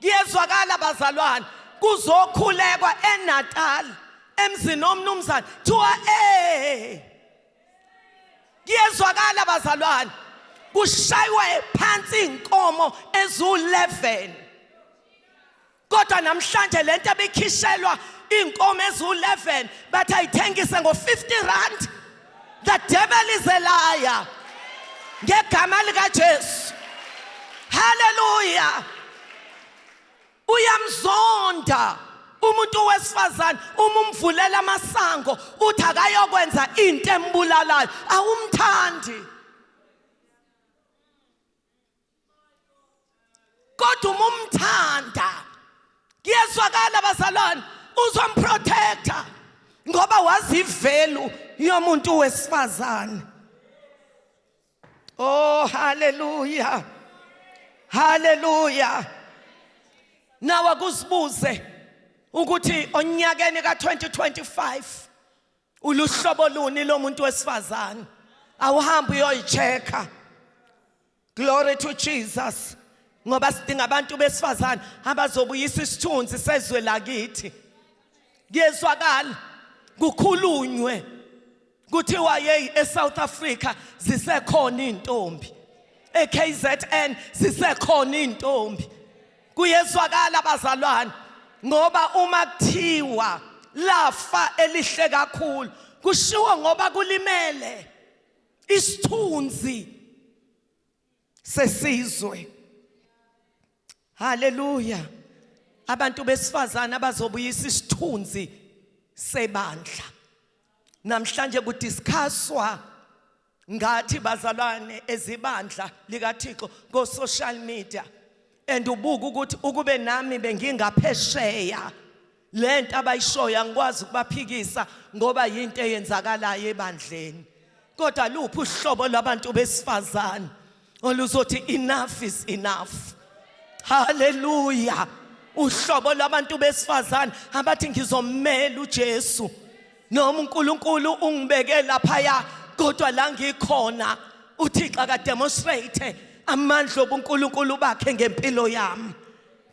Kuyezwakala bazalwane, kuzokhulekwa eNatal emzini omnumzane kuthiwa kuyezwakala bazalwane, kushaywe phansi inkomo ezu11. Kodwa namhlanje lento ebikhishelwa inkomo ezu11 bathi ayithengise ngo50 rand. The devil is a liar, ngegama lika Jesu. Hallelujah. Uyamzonda umuntu wesifazane uma umvulela amasango, uthi akayokwenza into embulalayo. Awumthandi, kodwa uma umthanda, kuyezwakala bazalwane, uzomprotecta ngoba wazi ivalue yomuntu wesifazane. Oh, hallelujah, hallelujah. Nawe kusibuze ukuthi onyakeni ka2025 uluhlobo luni lomuntu wesifazane. Awuhambe uyoyichecka. Glory to Jesus, ngoba sidinga abantu besifazane abazobuyisa isithunzi sezwe lakithi. Kuyezwakala, kukhulunywe kuthiwa hey, eSouth Africa zisekhona intombi, eKZN zisekhona intombi. Kuyezwakala bazalwane, ngoba uma kuthiwa lafa elihle kakhulu, kushiwo ngoba kulimele isithunzi sesizwe. Haleluya. Abantu besifazana abazobuyisa isithunzi sebandla. Namhlanje kudiscusswa ngathi bazalwane ezibandla likaThixo ko social media, and ubuka ukuthi ukube nami bengingaphesheya, lento abayishoyo angikwazi ukubaphikisa ngoba yinto eyenzakalayo ebandleni. Kodwa luphi uhlobo lwabantu besifazane oluzothi enough is enough? Haleluya. Uhlobo lwabantu besifazane abathi ngizomela uJesu noma uNkulunkulu ungibeke laphaya, kodwa la ngikhona uThixo akademonstrate amandla obuNkulunkulu bakhe ngempilo yami.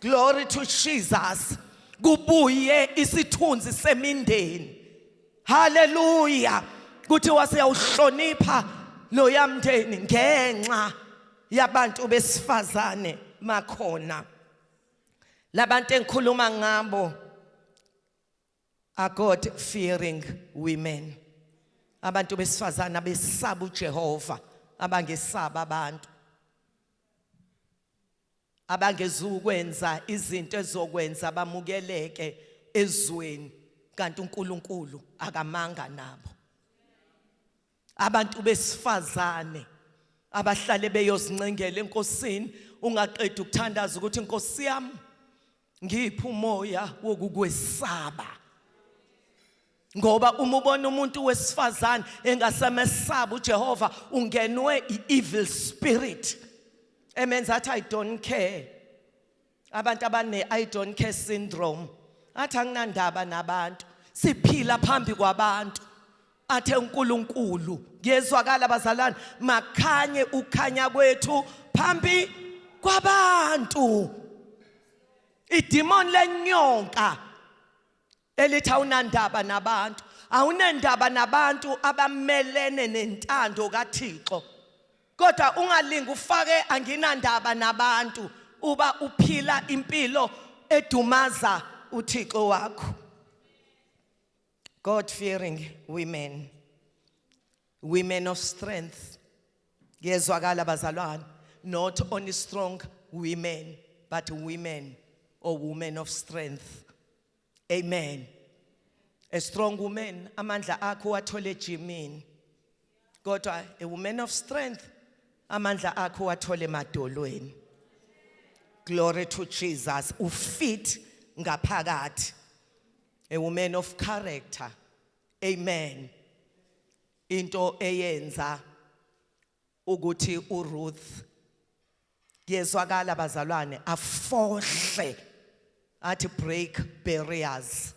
Glory to Jesus. Kubuye isithunzi semindeni. Haleluya. Kuthi waseyawuhlonipha lo yamndeni ngenxa yabantu besifazane makhona. Labantu engikhuluma ngabo are God fearing women, abantu besifazana besaba uJehova, abangesaba abantu, abangezukwenza izinto ezokwenza bamukeleke ezweni kanti uNkulunkulu akamanga nabo. Abantu besifazane abahlale beyozincengela enkosini, ungaqeda ukuthandaza ukuthi inkosi yami, ngiphi umoya wokukwesaba, ngoba uma ubona umuntu wesifazane engasamesaba uJehova, ungenwe i-evil spirit emenza athi, "I don't care." Abantu abane "I don't care" syndrome, athi anginandaba nabantu, siphila phambi kwabantu, athe uNkulunkulu. Kuyezwakala bazalwane, makhanye ukhanya kwethu phambi kwabantu. Idemon lenyonka elithi awunandaba nabantu, awunendaba nabantu abamelene nentando kaThixo, kodwa ungalingi ufake anginandaba nabantu uba uphila impilo edumaza uThixo wakho. God fearing women, women of strength. Kuyezwakala bazalwane, not only strong women but women or women of strength. Amen. A strong woman amandla akho wathole ejimini, kodwa a woman of strength amandla akho wathole emadolweni. Glory to Jesus. Ufit ngaphakathi. A woman of character. Amen. Into eyenza ukuthi uRuth, kuyezwakala bazalwane, afohle athi break barriers,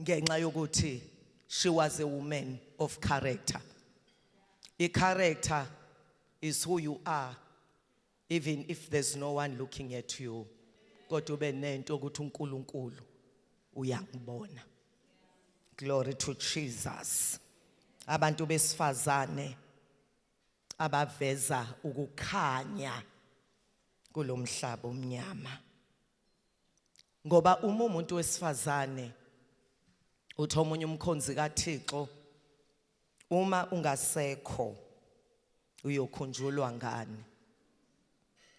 ngenxa yokuthi she was a woman of character. I character is who you are. Even if there's no one looking at you, kodwa ube nento ukuthi uNkulunkulu uyangibona. Glory to Jesus. Abantu besifazane abaveza ukukhanya kulomhlaba omnyama. Ngoba uma umuntu wesifazane uthi omunye umkhonzi kaThixo uma ungasekho uyokhunjulwa ngani?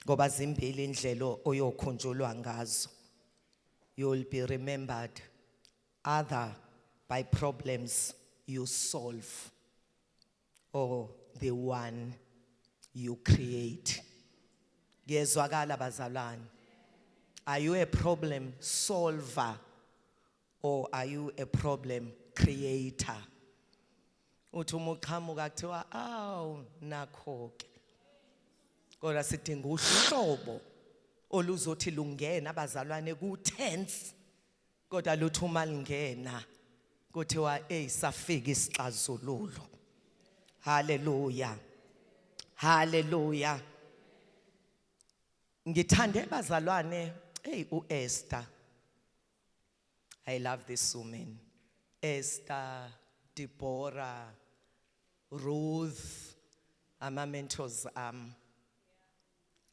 Ngoba zimbili indlela oyokhunjulwa ngazo. You will be remembered either by problems you solve or the one you create. Kuyezwakala bazalwane? Are you a problem solver or are you a problem creator? Uthi uma uqhamuka kuthiwa awu nakho ke. Kodwa sidinga uhlobo oluzothi lungena abazalwane ku tense, kodwa luthi uma lingena kuthiwa hey, safika isixazululo. Haleluya, haleluya. Ngithande bazalwane, hey, uEsther. I love this woman. Esther, Deborah, Ruth, ama mentors am.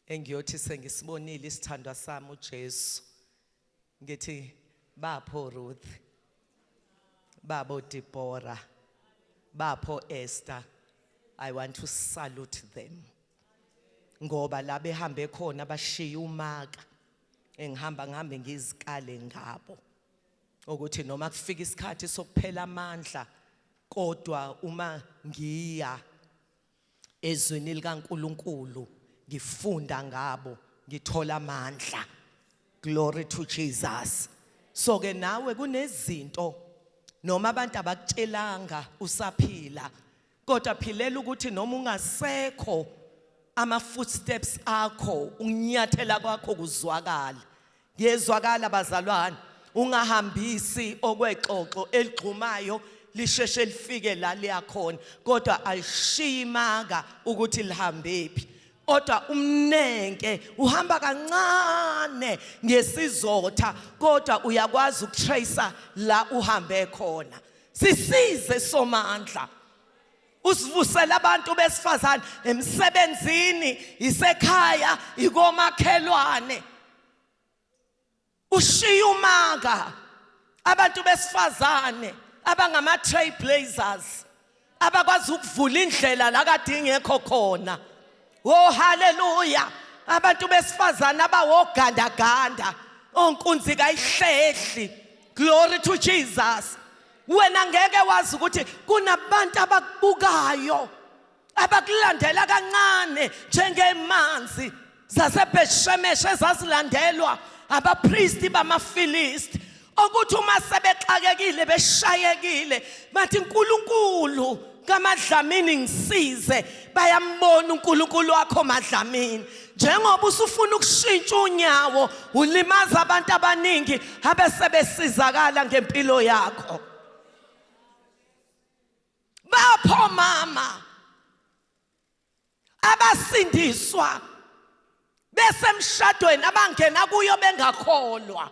Engiyothi sengisibonile isithandwa sami uJesu, ngithi bapho Ruth, babo Deborah, bapho Esther. I want to salute them. Ngoba la behambe khona bashiya umaka engihamba ngihambe ngizikale ngabo. Ukuthi noma kufika isikhathi sokuphela amandla, kodwa uma ngiya ezwini likaNkuluNkulu ngifunda ngabo ngithola amandla. Glory to Jesus. So ke nawe kunezinto noma abantu abakutshelanga usaphila, kodwa philela ukuthi noma ungasekho ama footsteps akho, ukunyathela kwakho kuzwakala. Kuyezwakala bazalwane? Ungahambisi okwexoxo eligxumayo lisheshe lifike la liyakhona, kodwa alishiyi maka ukuthi lihambephi. Kodwa umnenke uhamba kancane ngesizotha, kodwa uyakwazi ukutracer la uhambe khona. Sisize Somandla, usivusela abantu besifazane emsebenzini, isekhaya, ikomakhelwane, ushiya umaka. Abantu besifazane abangama trailblazers, abakwazi ukuvula indlela la kade ingekho khona. Oh haleluya! Abantu besifazane abawogandaganda, onkunzi kayihlehli. Glory to Jesus. Wena ngeke wazi ukuthi kunabantu abakubukayo, abakulandela kancane njengemanzi zaseBethshemeshe ezazilandelwa abapristi bamaFilisti, okuthi uma sebexakekile beshayekile bathi uNkulunkulu kaMadlamini ngisize. Bayambona uNkulunkulu wakho Madlamini. Njengoba usufuna ukushintsha unyawo ulimaza abantu abaningi abesebesizakala ngempilo yakho. Bapho mama abasindiswa besemshadweni, abangena kuyo bengakholwa,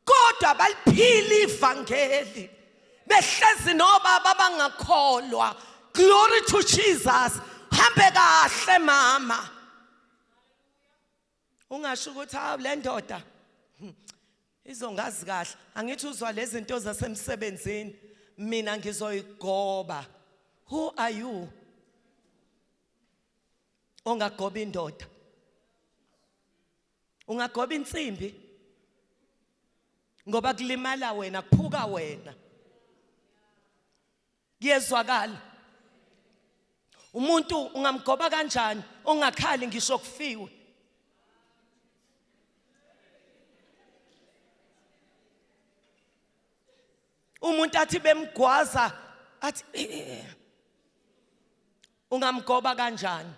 kodwa baliphila ivangeli behlezi nobaba abangakholwa. Glory to Jesus. Hambe kahle mama, ungasho ukuthi hawu le ndoda izongazi kahle, angithi uzwa lezi zinto zasemsebenzini, mina ngizoyigoba. Who are you ongagoba indoda? Ungagoba insimbi, ngoba kulimala wena, kuphuka wena. Kuyezwakala? Umuntu ungamgoba kanjani ongakhali ngisho kufiwe? Umuntu athi bemgwaza athi eh, eh. Ungamgoba kanjani?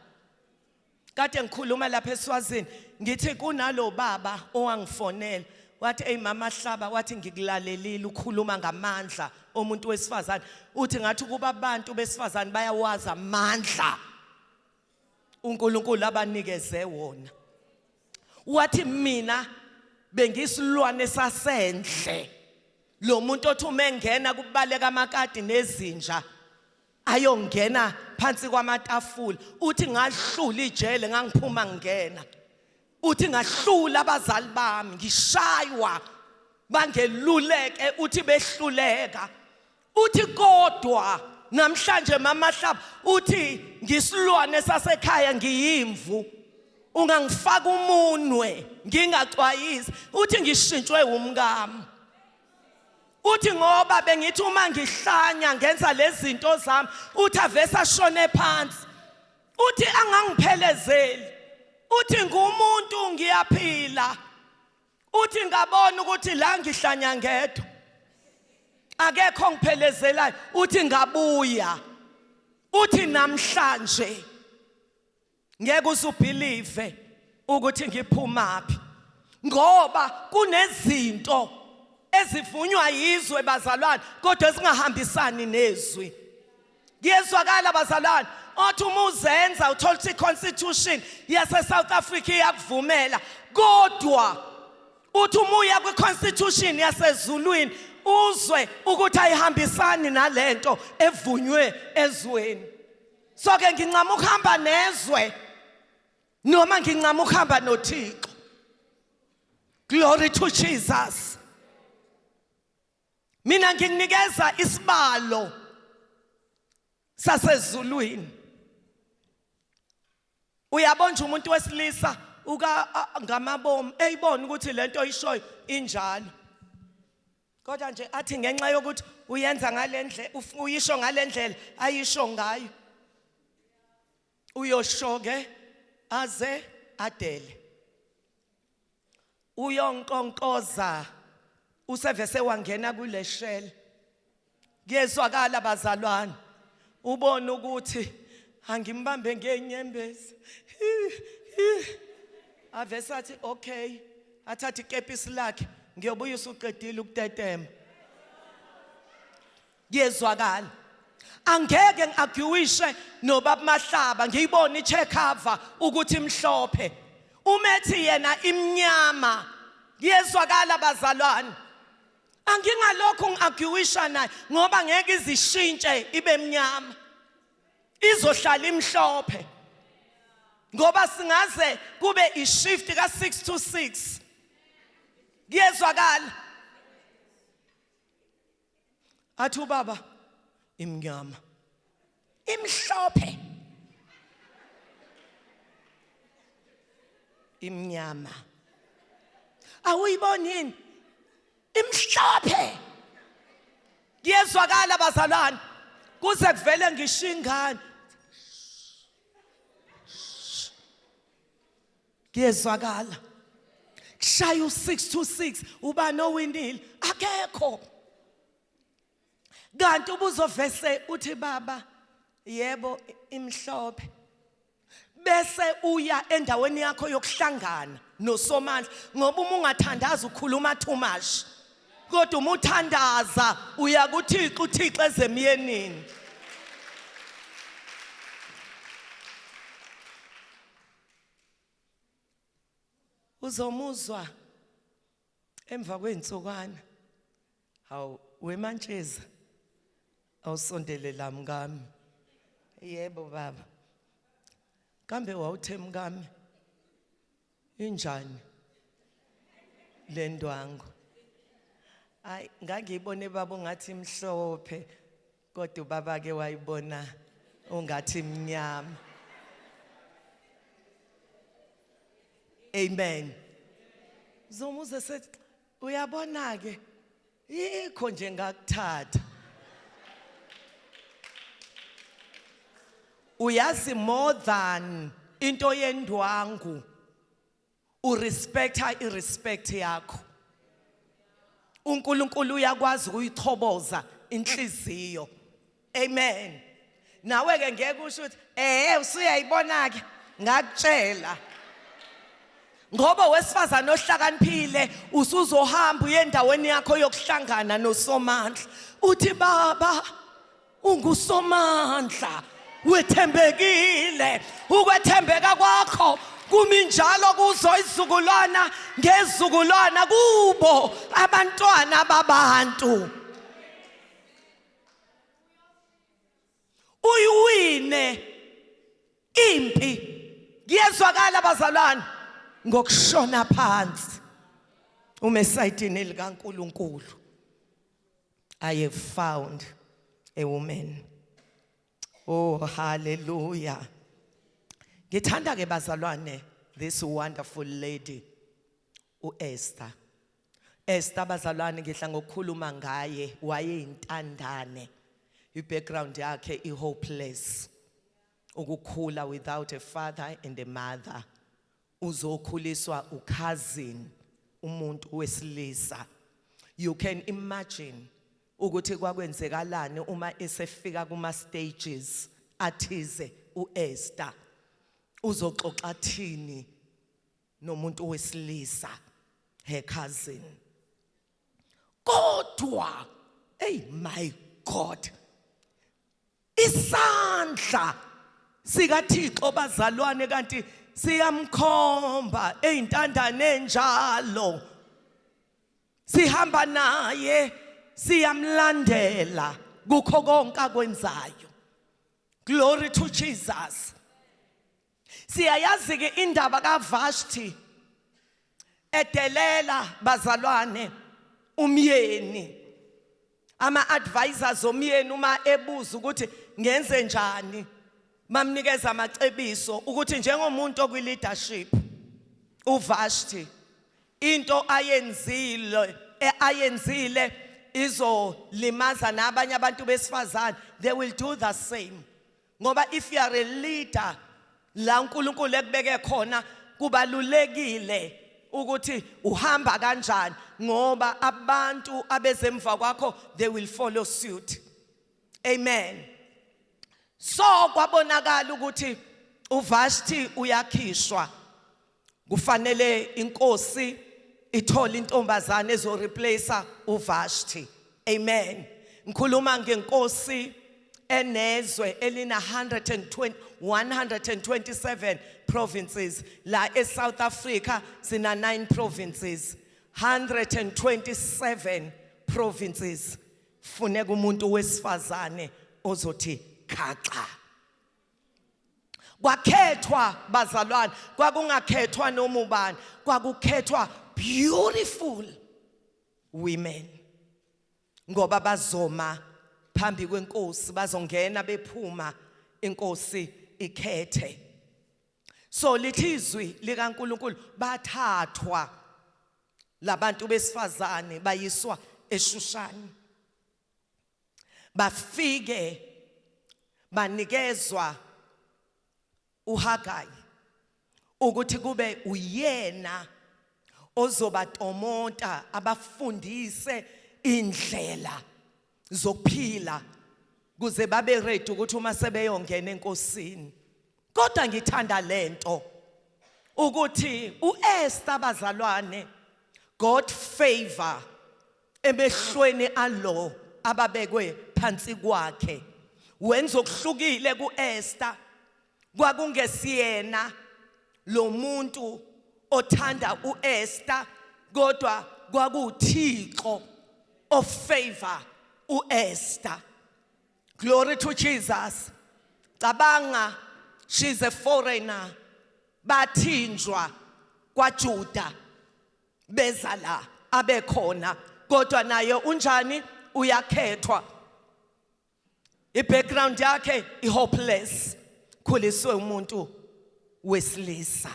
Kade ngikhuluma lapha eSwazini, ngithi kunalo baba owangifonela wathi, "Hey mama Hlaba," wathi, "ngikulalelile ukhuluma ngamandla omuntu wesifazane." Uthi ngathi kuba abantu besifazane bayawazi amandla. uNkulunkulu abanikeze wona. Wathi mina bengisilwane sasendle. Lo muntu othi uma engena kubaleka amakati nezinja ayongena phansi kwamatafula, uthi ngahlula ijele ngangiphuma ngingena. Uthi ngahlula abazali bami ngishaywa bangeluleke, uthi behluleka. Uthi kodwa namhlanje mama Hlaba uthi ngisilwane sasekhaya ngiyimvu, ungangifaka umunwe ngingaxwayisi. Uthi ngishintshwe umkami. Uthi ngoba bengithi uma ngihlanya ngenza lezi zinto zami, uthi avese ashone phansi. Uthi angangiphelezeli. Uthi ngumuntu ngiyaphila. Uthi ngabona ukuthi la ngihlanya ngedwa, akekho ongiphelezelayo. Uthi ngabuya. Uthi namhlanje ngeke uzubelieve ukuthi ngiphumaphi, ngoba kunezinto ezivunywa yizwe bazalwane kodwa ezingahambisani nezwi. Kuyezwakala bazalwane, othi uma uzenza uthola ukuthi i-constitution yase-South Africa iyakuvumela, kodwa uthi uma uya kwi-constitution yasezulwini uzwe ukuthi ayihambisani nalento evunywe ezweni. So ke ngincama ukuhamba nezwe noma ngincama ukuhamba noThixo. Glory to Jesus. Mina ngikunikeza isibalo sasezulwini. Uyabona nje umuntu wesilisa uka ngamabomu eyibona ukuthi lento oyishoyo injalo, kodwa nje athi ngenxa yokuthi uyenza ngalendlela, uyisho ngalendlela ayisho ngayo, uyosho ke aze adele, uyonkonkoza usevese wangena kule shell. Kuyezwakala bazalwane, ubona ukuthi angimbambe ngenyembezi, avese athi okay, athathe ikepisi lakhe, ngiyobuya usuqedile ukutetema. Kuyezwakala, angeke ngiarguishe nobaba Mahlaba, ngiyibona icheck cover ukuthi imhlophe, umethi yena imnyama. Kuyezwakala bazalwane, angingalokhu ngiarguisha naye ngoba ngeke izishintshe ibe mnyama, izohlala imhlophe, ngoba singaze kube ishift ka 6 to 6. Kuyezwakala, athi ubaba imnyama imhlophe imnyama, awuyiboni yini imhlophe? Kuyezwakala bazalwane, kuze kuvele ngisho ingane. Kuyezwakala, kushaya u6 to 6, ubani owinile? Akekho. Kanti ubuzovese uthi baba yebo imhlophe, bese uya endaweni yakho yokuhlangana nosomandla, ngoba uma ungathandaza ukhuluma too much, kodwa uma uthandaza uya kuThixo, uThixo ezemyenini. Uzomuzwa emva kwezinsukwana, hawu wemantsheza, awusondele la mkami. Yebo baba. Kambe wawuthe mkami injani le ndwangu? Hayi, ngangiyibone baba ungathi imhlophe, kodwa ubaba ke wayibona ungathi mnyama. Amen. Zomuze sethi uyabona ke, yikho nje ngakuthatha. Uyazi, more than into yendwangu, urespecta irespect yakho. uNkulunkulu uyakwazi ukuyichoboza inhliziyo. Amen. Nawe ke ngeke usho ukuthi usuyayibona ke, ngakutshela, ngoba wesifazane ohlakaniphile usuzohamba uye endaweni yakho yokuhlangana nosomandla, uthi baba ungusomandla. Wethembekile. Ukwethembeka kwakho kumi njalo kuzo izizukulwana ngezizukulwana kubo abantwana babantu. Uyiwine impi, kuyezwakala bazalwane, ngokushona phansi uma esayidini likaNkuluNkulu. I have found a woman. Oh, hallelujah. Ngithanda ke bazalwane this wonderful lady uEsther. Esther bazalwane, ngihla ngokukhuluma ngaye, wayeyintandane. I-background yakhe i-hopeless. Ukukhula without a father and a mother. Uzokhuliswa ucousin, umuntu wesilisa. You can imagine ukuthi kwakwenzekalani uma esefika kuma stages athize uEsther, uzoxoxa thini nomuntu wesilisa, her cousin. Kodwa hey, my God, isandla sikaThixo bazalwane kanti siyamkhomba eyintandane enjalo, sihamba naye, siyamlandela kukho konke akwenzayo. Glory to Jesus. Siyayazi ke indaba kaVashti edelela bazalwane umyeni, ama advisors omyeni uma ebuza ukuthi ngenze njani, bamnikeza amacebiso ukuthi njengomuntu okwi leadership uVashti, into ayenzile izolimaza nabanye abantu besifazane. They will do the same, ngoba if you are a leader la uNkulunkulu ekubeke khona, kubalulekile ukuthi uhamba kanjani, ngoba abantu abezemva kwakho, they will follow suit. Amen. So kwabonakala ukuthi uVashti uyakhishwa, kufanele inkosi ithole intombazane ezo replace uVashti. Amen. Ngikhuluma ngenkosi enezwe elina 120 127 provinces. La eSouth Africa sina 9 provinces, 127 provinces. Funeka umuntu wesifazane ozothi khaxa. Kwakhethwa bazalwane, kwakungakhethwa noma ubani, kwakukhethwa beautiful women, ngoba bazoma phambi kwenkosi, bazongena bephuma, inkosi ikhethe. So lithi izwi likaNkuluNkulu, bathathwa labantu besifazane bayiswa eShushani, bafike banikezwa uHagai ukuthi kube uyena ozobatomota, abafundise indlela zokuphila kuze babe ready ukuthi uma sebeyongena enkosini. Kodwa ngithanda lento ukuthi uEsther bazalwane God favor emehlweni alo ababekwe phansi kwakhe. Wenza okuhlukile kuEsther. Kwakungesiyena lo muntu othanda uEsther, kodwa kwakuThixo ofavor uEsther. Glory to Jesus. Cabanga, she's a foreigner, bathinjwa kwaJuda beza la abekhona, kodwa naye unjani? Uyakhethwa. I-background yakhe i-hopeless, khuliswe umuntu wesilisa.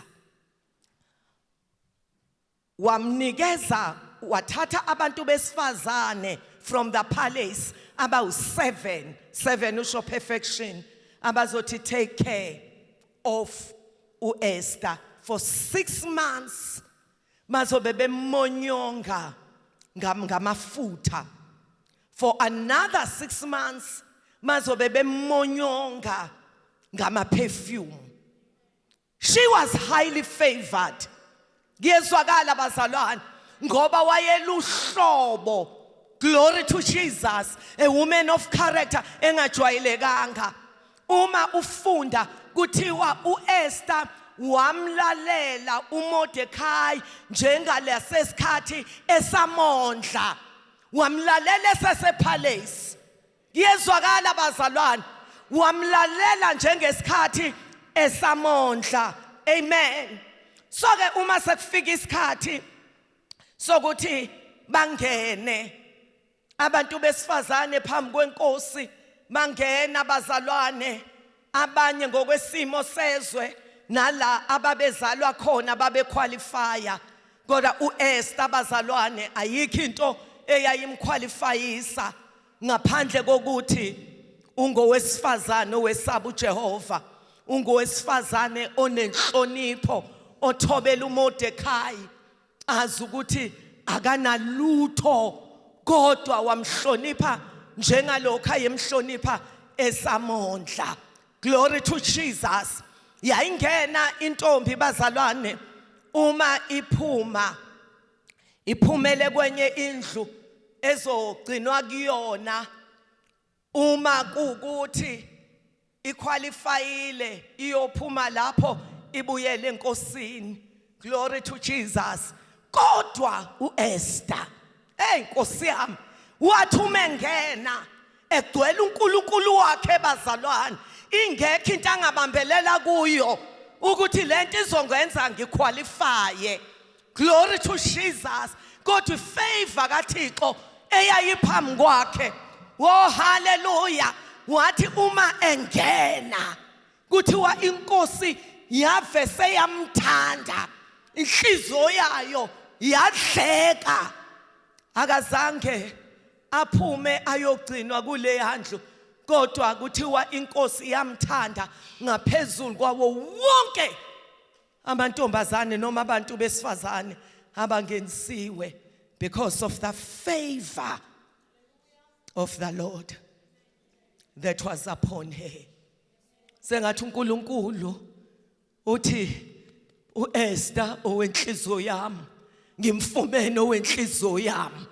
Wamnikeza, wathatha abantu besifazane from the palace abawu7, 7 usho perfection, abazothi take care of uEsther for 6 months, bazobe bemonyonga ngamafutha for another 6 months, bazobe bemonyonga ngama perfume. She was highly favored, kuyezwakala bazalwane, ngoba wayeluhlobo, glory to Jesus, a woman of character engajwayelekanga. Uma ufunda kuthiwa uEsther wamlalela uMordecai njengalesikhathi esamondla, wamlalela esesepalace. Kuyezwakala bazalwane, wamlalela njengesikhathi esamondla. Amen. So ke uma sekufika isikhathi sokuthi bangene abantu besifazane phambi kwenkosi, bangena bazalwane, abanye ngokwesimo sezwe nala ababezalwa khona babequalifya, kodwa uEsther bazalwane ayikho into eyayimqualifyisa ngaphandle kokuthi ungowesifazane owesaba uJehova, ungowesifazane onenhlonipho, othobela uMordecai, azi ukuthi akanalutho, kodwa wamhlonipha njengalokho ayemhlonipha esamondla. Glory to Jesus. Yayingena intombi bazalwane, uma iphuma iphumele kwenye indlu ezogcinwa kuyona, uma kukuthi iqualifyile iyophuma lapho ibuyele enkosini. Glory to Jesus. Kodwa uEsther, hey Nkosi yami, wathi uma engena egcwele uNkulunkulu wakhe bazalwane, ingekho into angabambelela kuyo ukuthi lento izongenza ngiqualifye. Glory to Jesus. Kodwa ifavor kaThixo eyayiphambi kwakhe, oh hallelujah, wathi uma engena kuthiwa inkosi yave seyamthanda, inhliziyo yayo yadleka. Akazange aphume ayogcinwa kule handlu, kodwa kuthiwa inkosi yamthanda ngaphezulu kwawo wonke amantombazane noma abantu besifazane abangenisiwe, because of the favor of the Lord that was upon her. Sengathi uNkulunkulu uthi uEsther owenhliziyo yami ngimfumene, owenhliziyo yami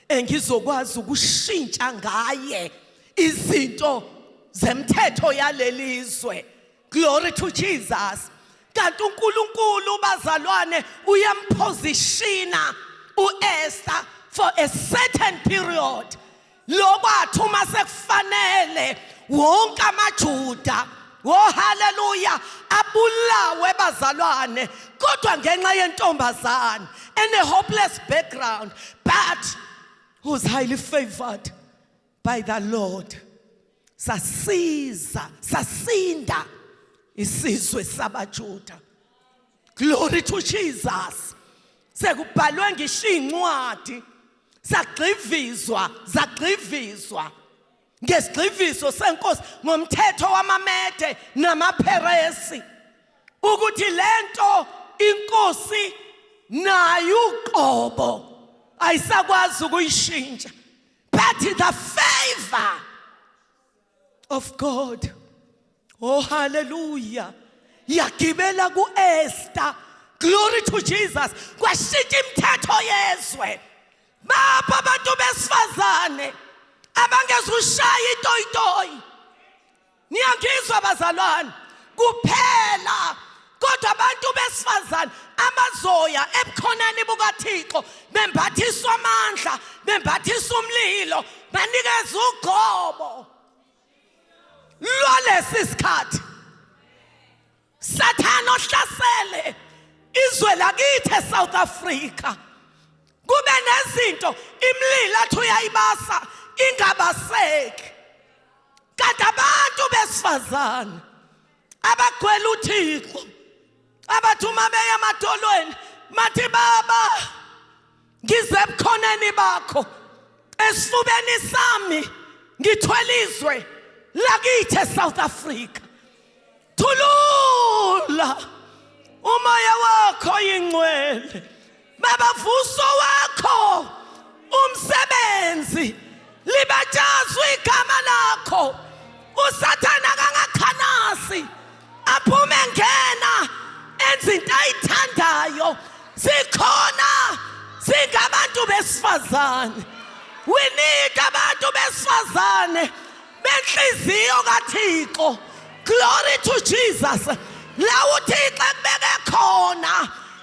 engizokwazi ukushintsha ngaye izinto zemthetho yalelizwe. Glory to Jesus. Kanti uNkulunkulu bazalwane uyampositiona uEsther for a certain period. Lokwathi uma sekufanele wonke amaJuda, oh haleluya, abulawe bazalwane, kodwa ngenxa yentombazane ene hopeless background but who's highly favored by the Lord, sasiza sasinda isizwe sabaJuda. Glory to Jesus. Sekubhalwe ngisho incwadi, sagxivizwa, zagxivizwa ngesigxivizo senkosi ngomthetho wamaMede namaPheresi, ukuthi lento inkosi nayo uqobo ayisakwazi ukuyishintsha, but the favor of God, oh hallelujah, yagibela kuEsther. Glory to Jesus. Kwashintsha imithetho yezwe. Bapha abantu besifazane abangezushaya itoyitoyi, niyangizwa bazalwane, kuphela kodwa abantu besifazane abazoya ebukhoneni bukaThixo bembathiswa amandla, bembathiswa umlilo, banikeza ugcobo lwalesi sikhathi. Sathana ohlasele izwe lakithi eSouth Africa, kube nezinto imlilo athi uyayibasa ingabaseki, kanti abantu besifazane abagcwele uThixo, abathi uma beya emadolweni mathi, "Baba, ngize ebukhoneni bakho, esifubeni sami ngithwele izwe lakithi eSouth Africa, thulula umoya wakho ingcwele, baba, vuso wakho umsebenzi, libatshazwe igama lakho, usathana kangakhanasi aphume ngena enza into ayithandayo. Sikhona singabantu besifazane. We need abantu besifazane benhliziyo kaThixo." Glory to Jesus. La uThixo ekubeke khona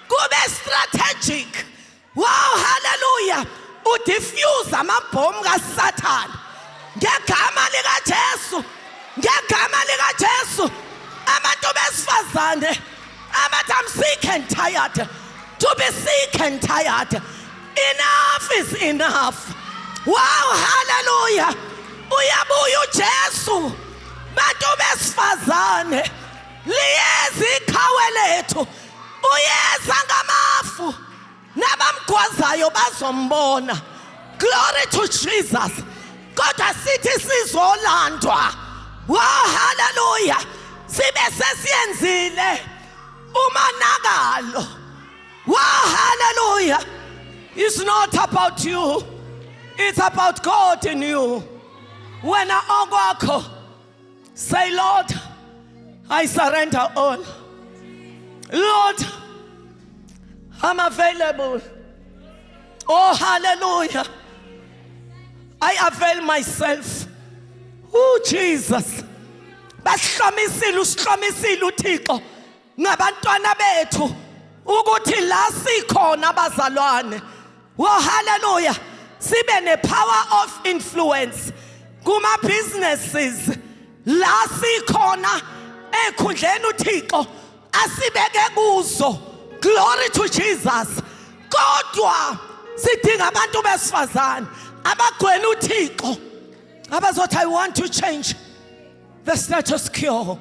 kube strategic. Wow, hallelujah. Udefuse amabhomu kaSathane. Ngegama likaJesu. Ngegama likaJesu. Abantu besifazane abathi, "I'm sick and tired to be sick and tired. Enough is enough." Wow, hallelujah. Uyabuya uJesu. Bantu besifazane, liyeza iqhawe lethu. Uyeza ngamafu. Nabamgwazayo bazombona. Glory to Jesus. Kodwa sithi sizolandwa. Wow, hallelujah. Sibe sesiyenzile umonakalo. Wow, hallelujah. It's not about you. It's about God in you. Wena okwakho, say, "Lord, I surrender all. Lord, I'm available. Oh, hallelujah. I avail myself." Oh, Jesus. Basihlomisile, usihlomisile uThixo ngabantwana bethu ukuthi la sikhona, abazalwane. Oh, hallelujah. Sibe ne power of influence kuma businesses la sikhona, ekhundleni uThixo asibeke kuzo. Glory to Jesus. Kodwa sidinga abantu besifazane abagcwele uThixo abazothi, "I want to change the status quo."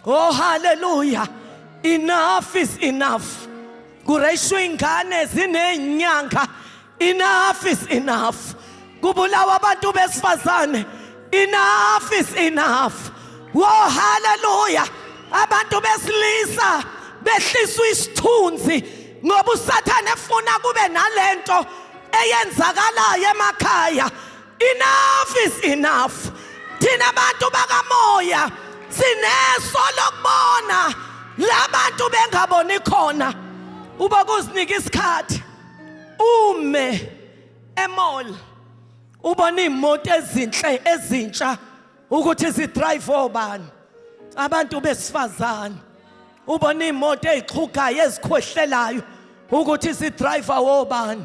Oh, hallelujah. Enough is enough. Kureyishwa ingane zinenyanga. Enough is enough. Kubulawa abantu besifazane. Enough is enough. Oh, hallelujah. Abantu besilisa behliswa isithunzi ngoba uSathane efuna kube nalento eyenzakalayo emakhaya. Enough is enough. Thina abantu bakamoya sineso lokubona labantu bengaboni khona. Uba kuzinika isikhathi ume emall, ubona imoto ezinhle ezintsha ukuthi zidrive obani? Abantu besifazane. Ubona imoto ezixhugayo, ezikhohlelayo ukuthi zidrive obani?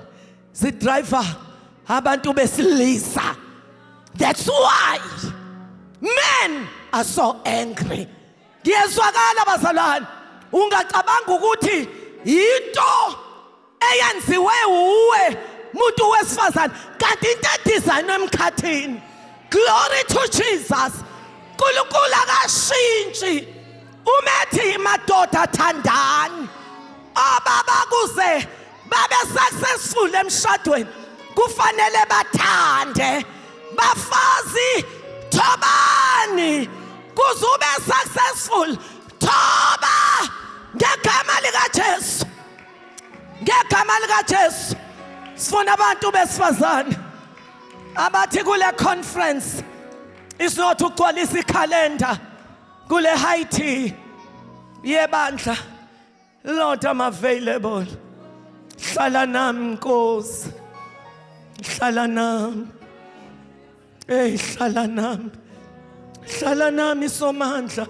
Zidrive abantu besilisa. That's why men are so angry. Ngiyezwakala, bazalwane? Ungacabanga ukuthi into eyenziwe uwe muntu wesifazane, kanti into edesignwe emkhathini. Glory to Jesus. Nkulunkulu akashintshi. Umethi, "Madoda, thandani obaba," kuze babe successful emshadweni kufanele bathande. Bafazi, thobani. Kuze ube successful, thoba ngegama likaJesu, ngegama likaJesu. Sifuna abantu besifazane abathi kule conference is not ukugcwalisa ikhalenda kule height yebandla. "Lord, I'm available. Hlala nami, Nkosi, hlala nami. Hey, hlala nami, hlala nami, Somandla.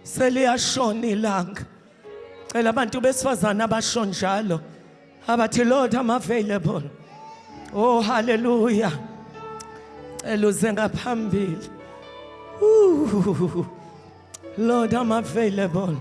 Seliyashona ilanga." Cela abantu besifazana abasho njalo abathi, "Lord, I'm available." Oh, hallelujah. Cela uze ngaphambili. Ooh. Lord, I'm available.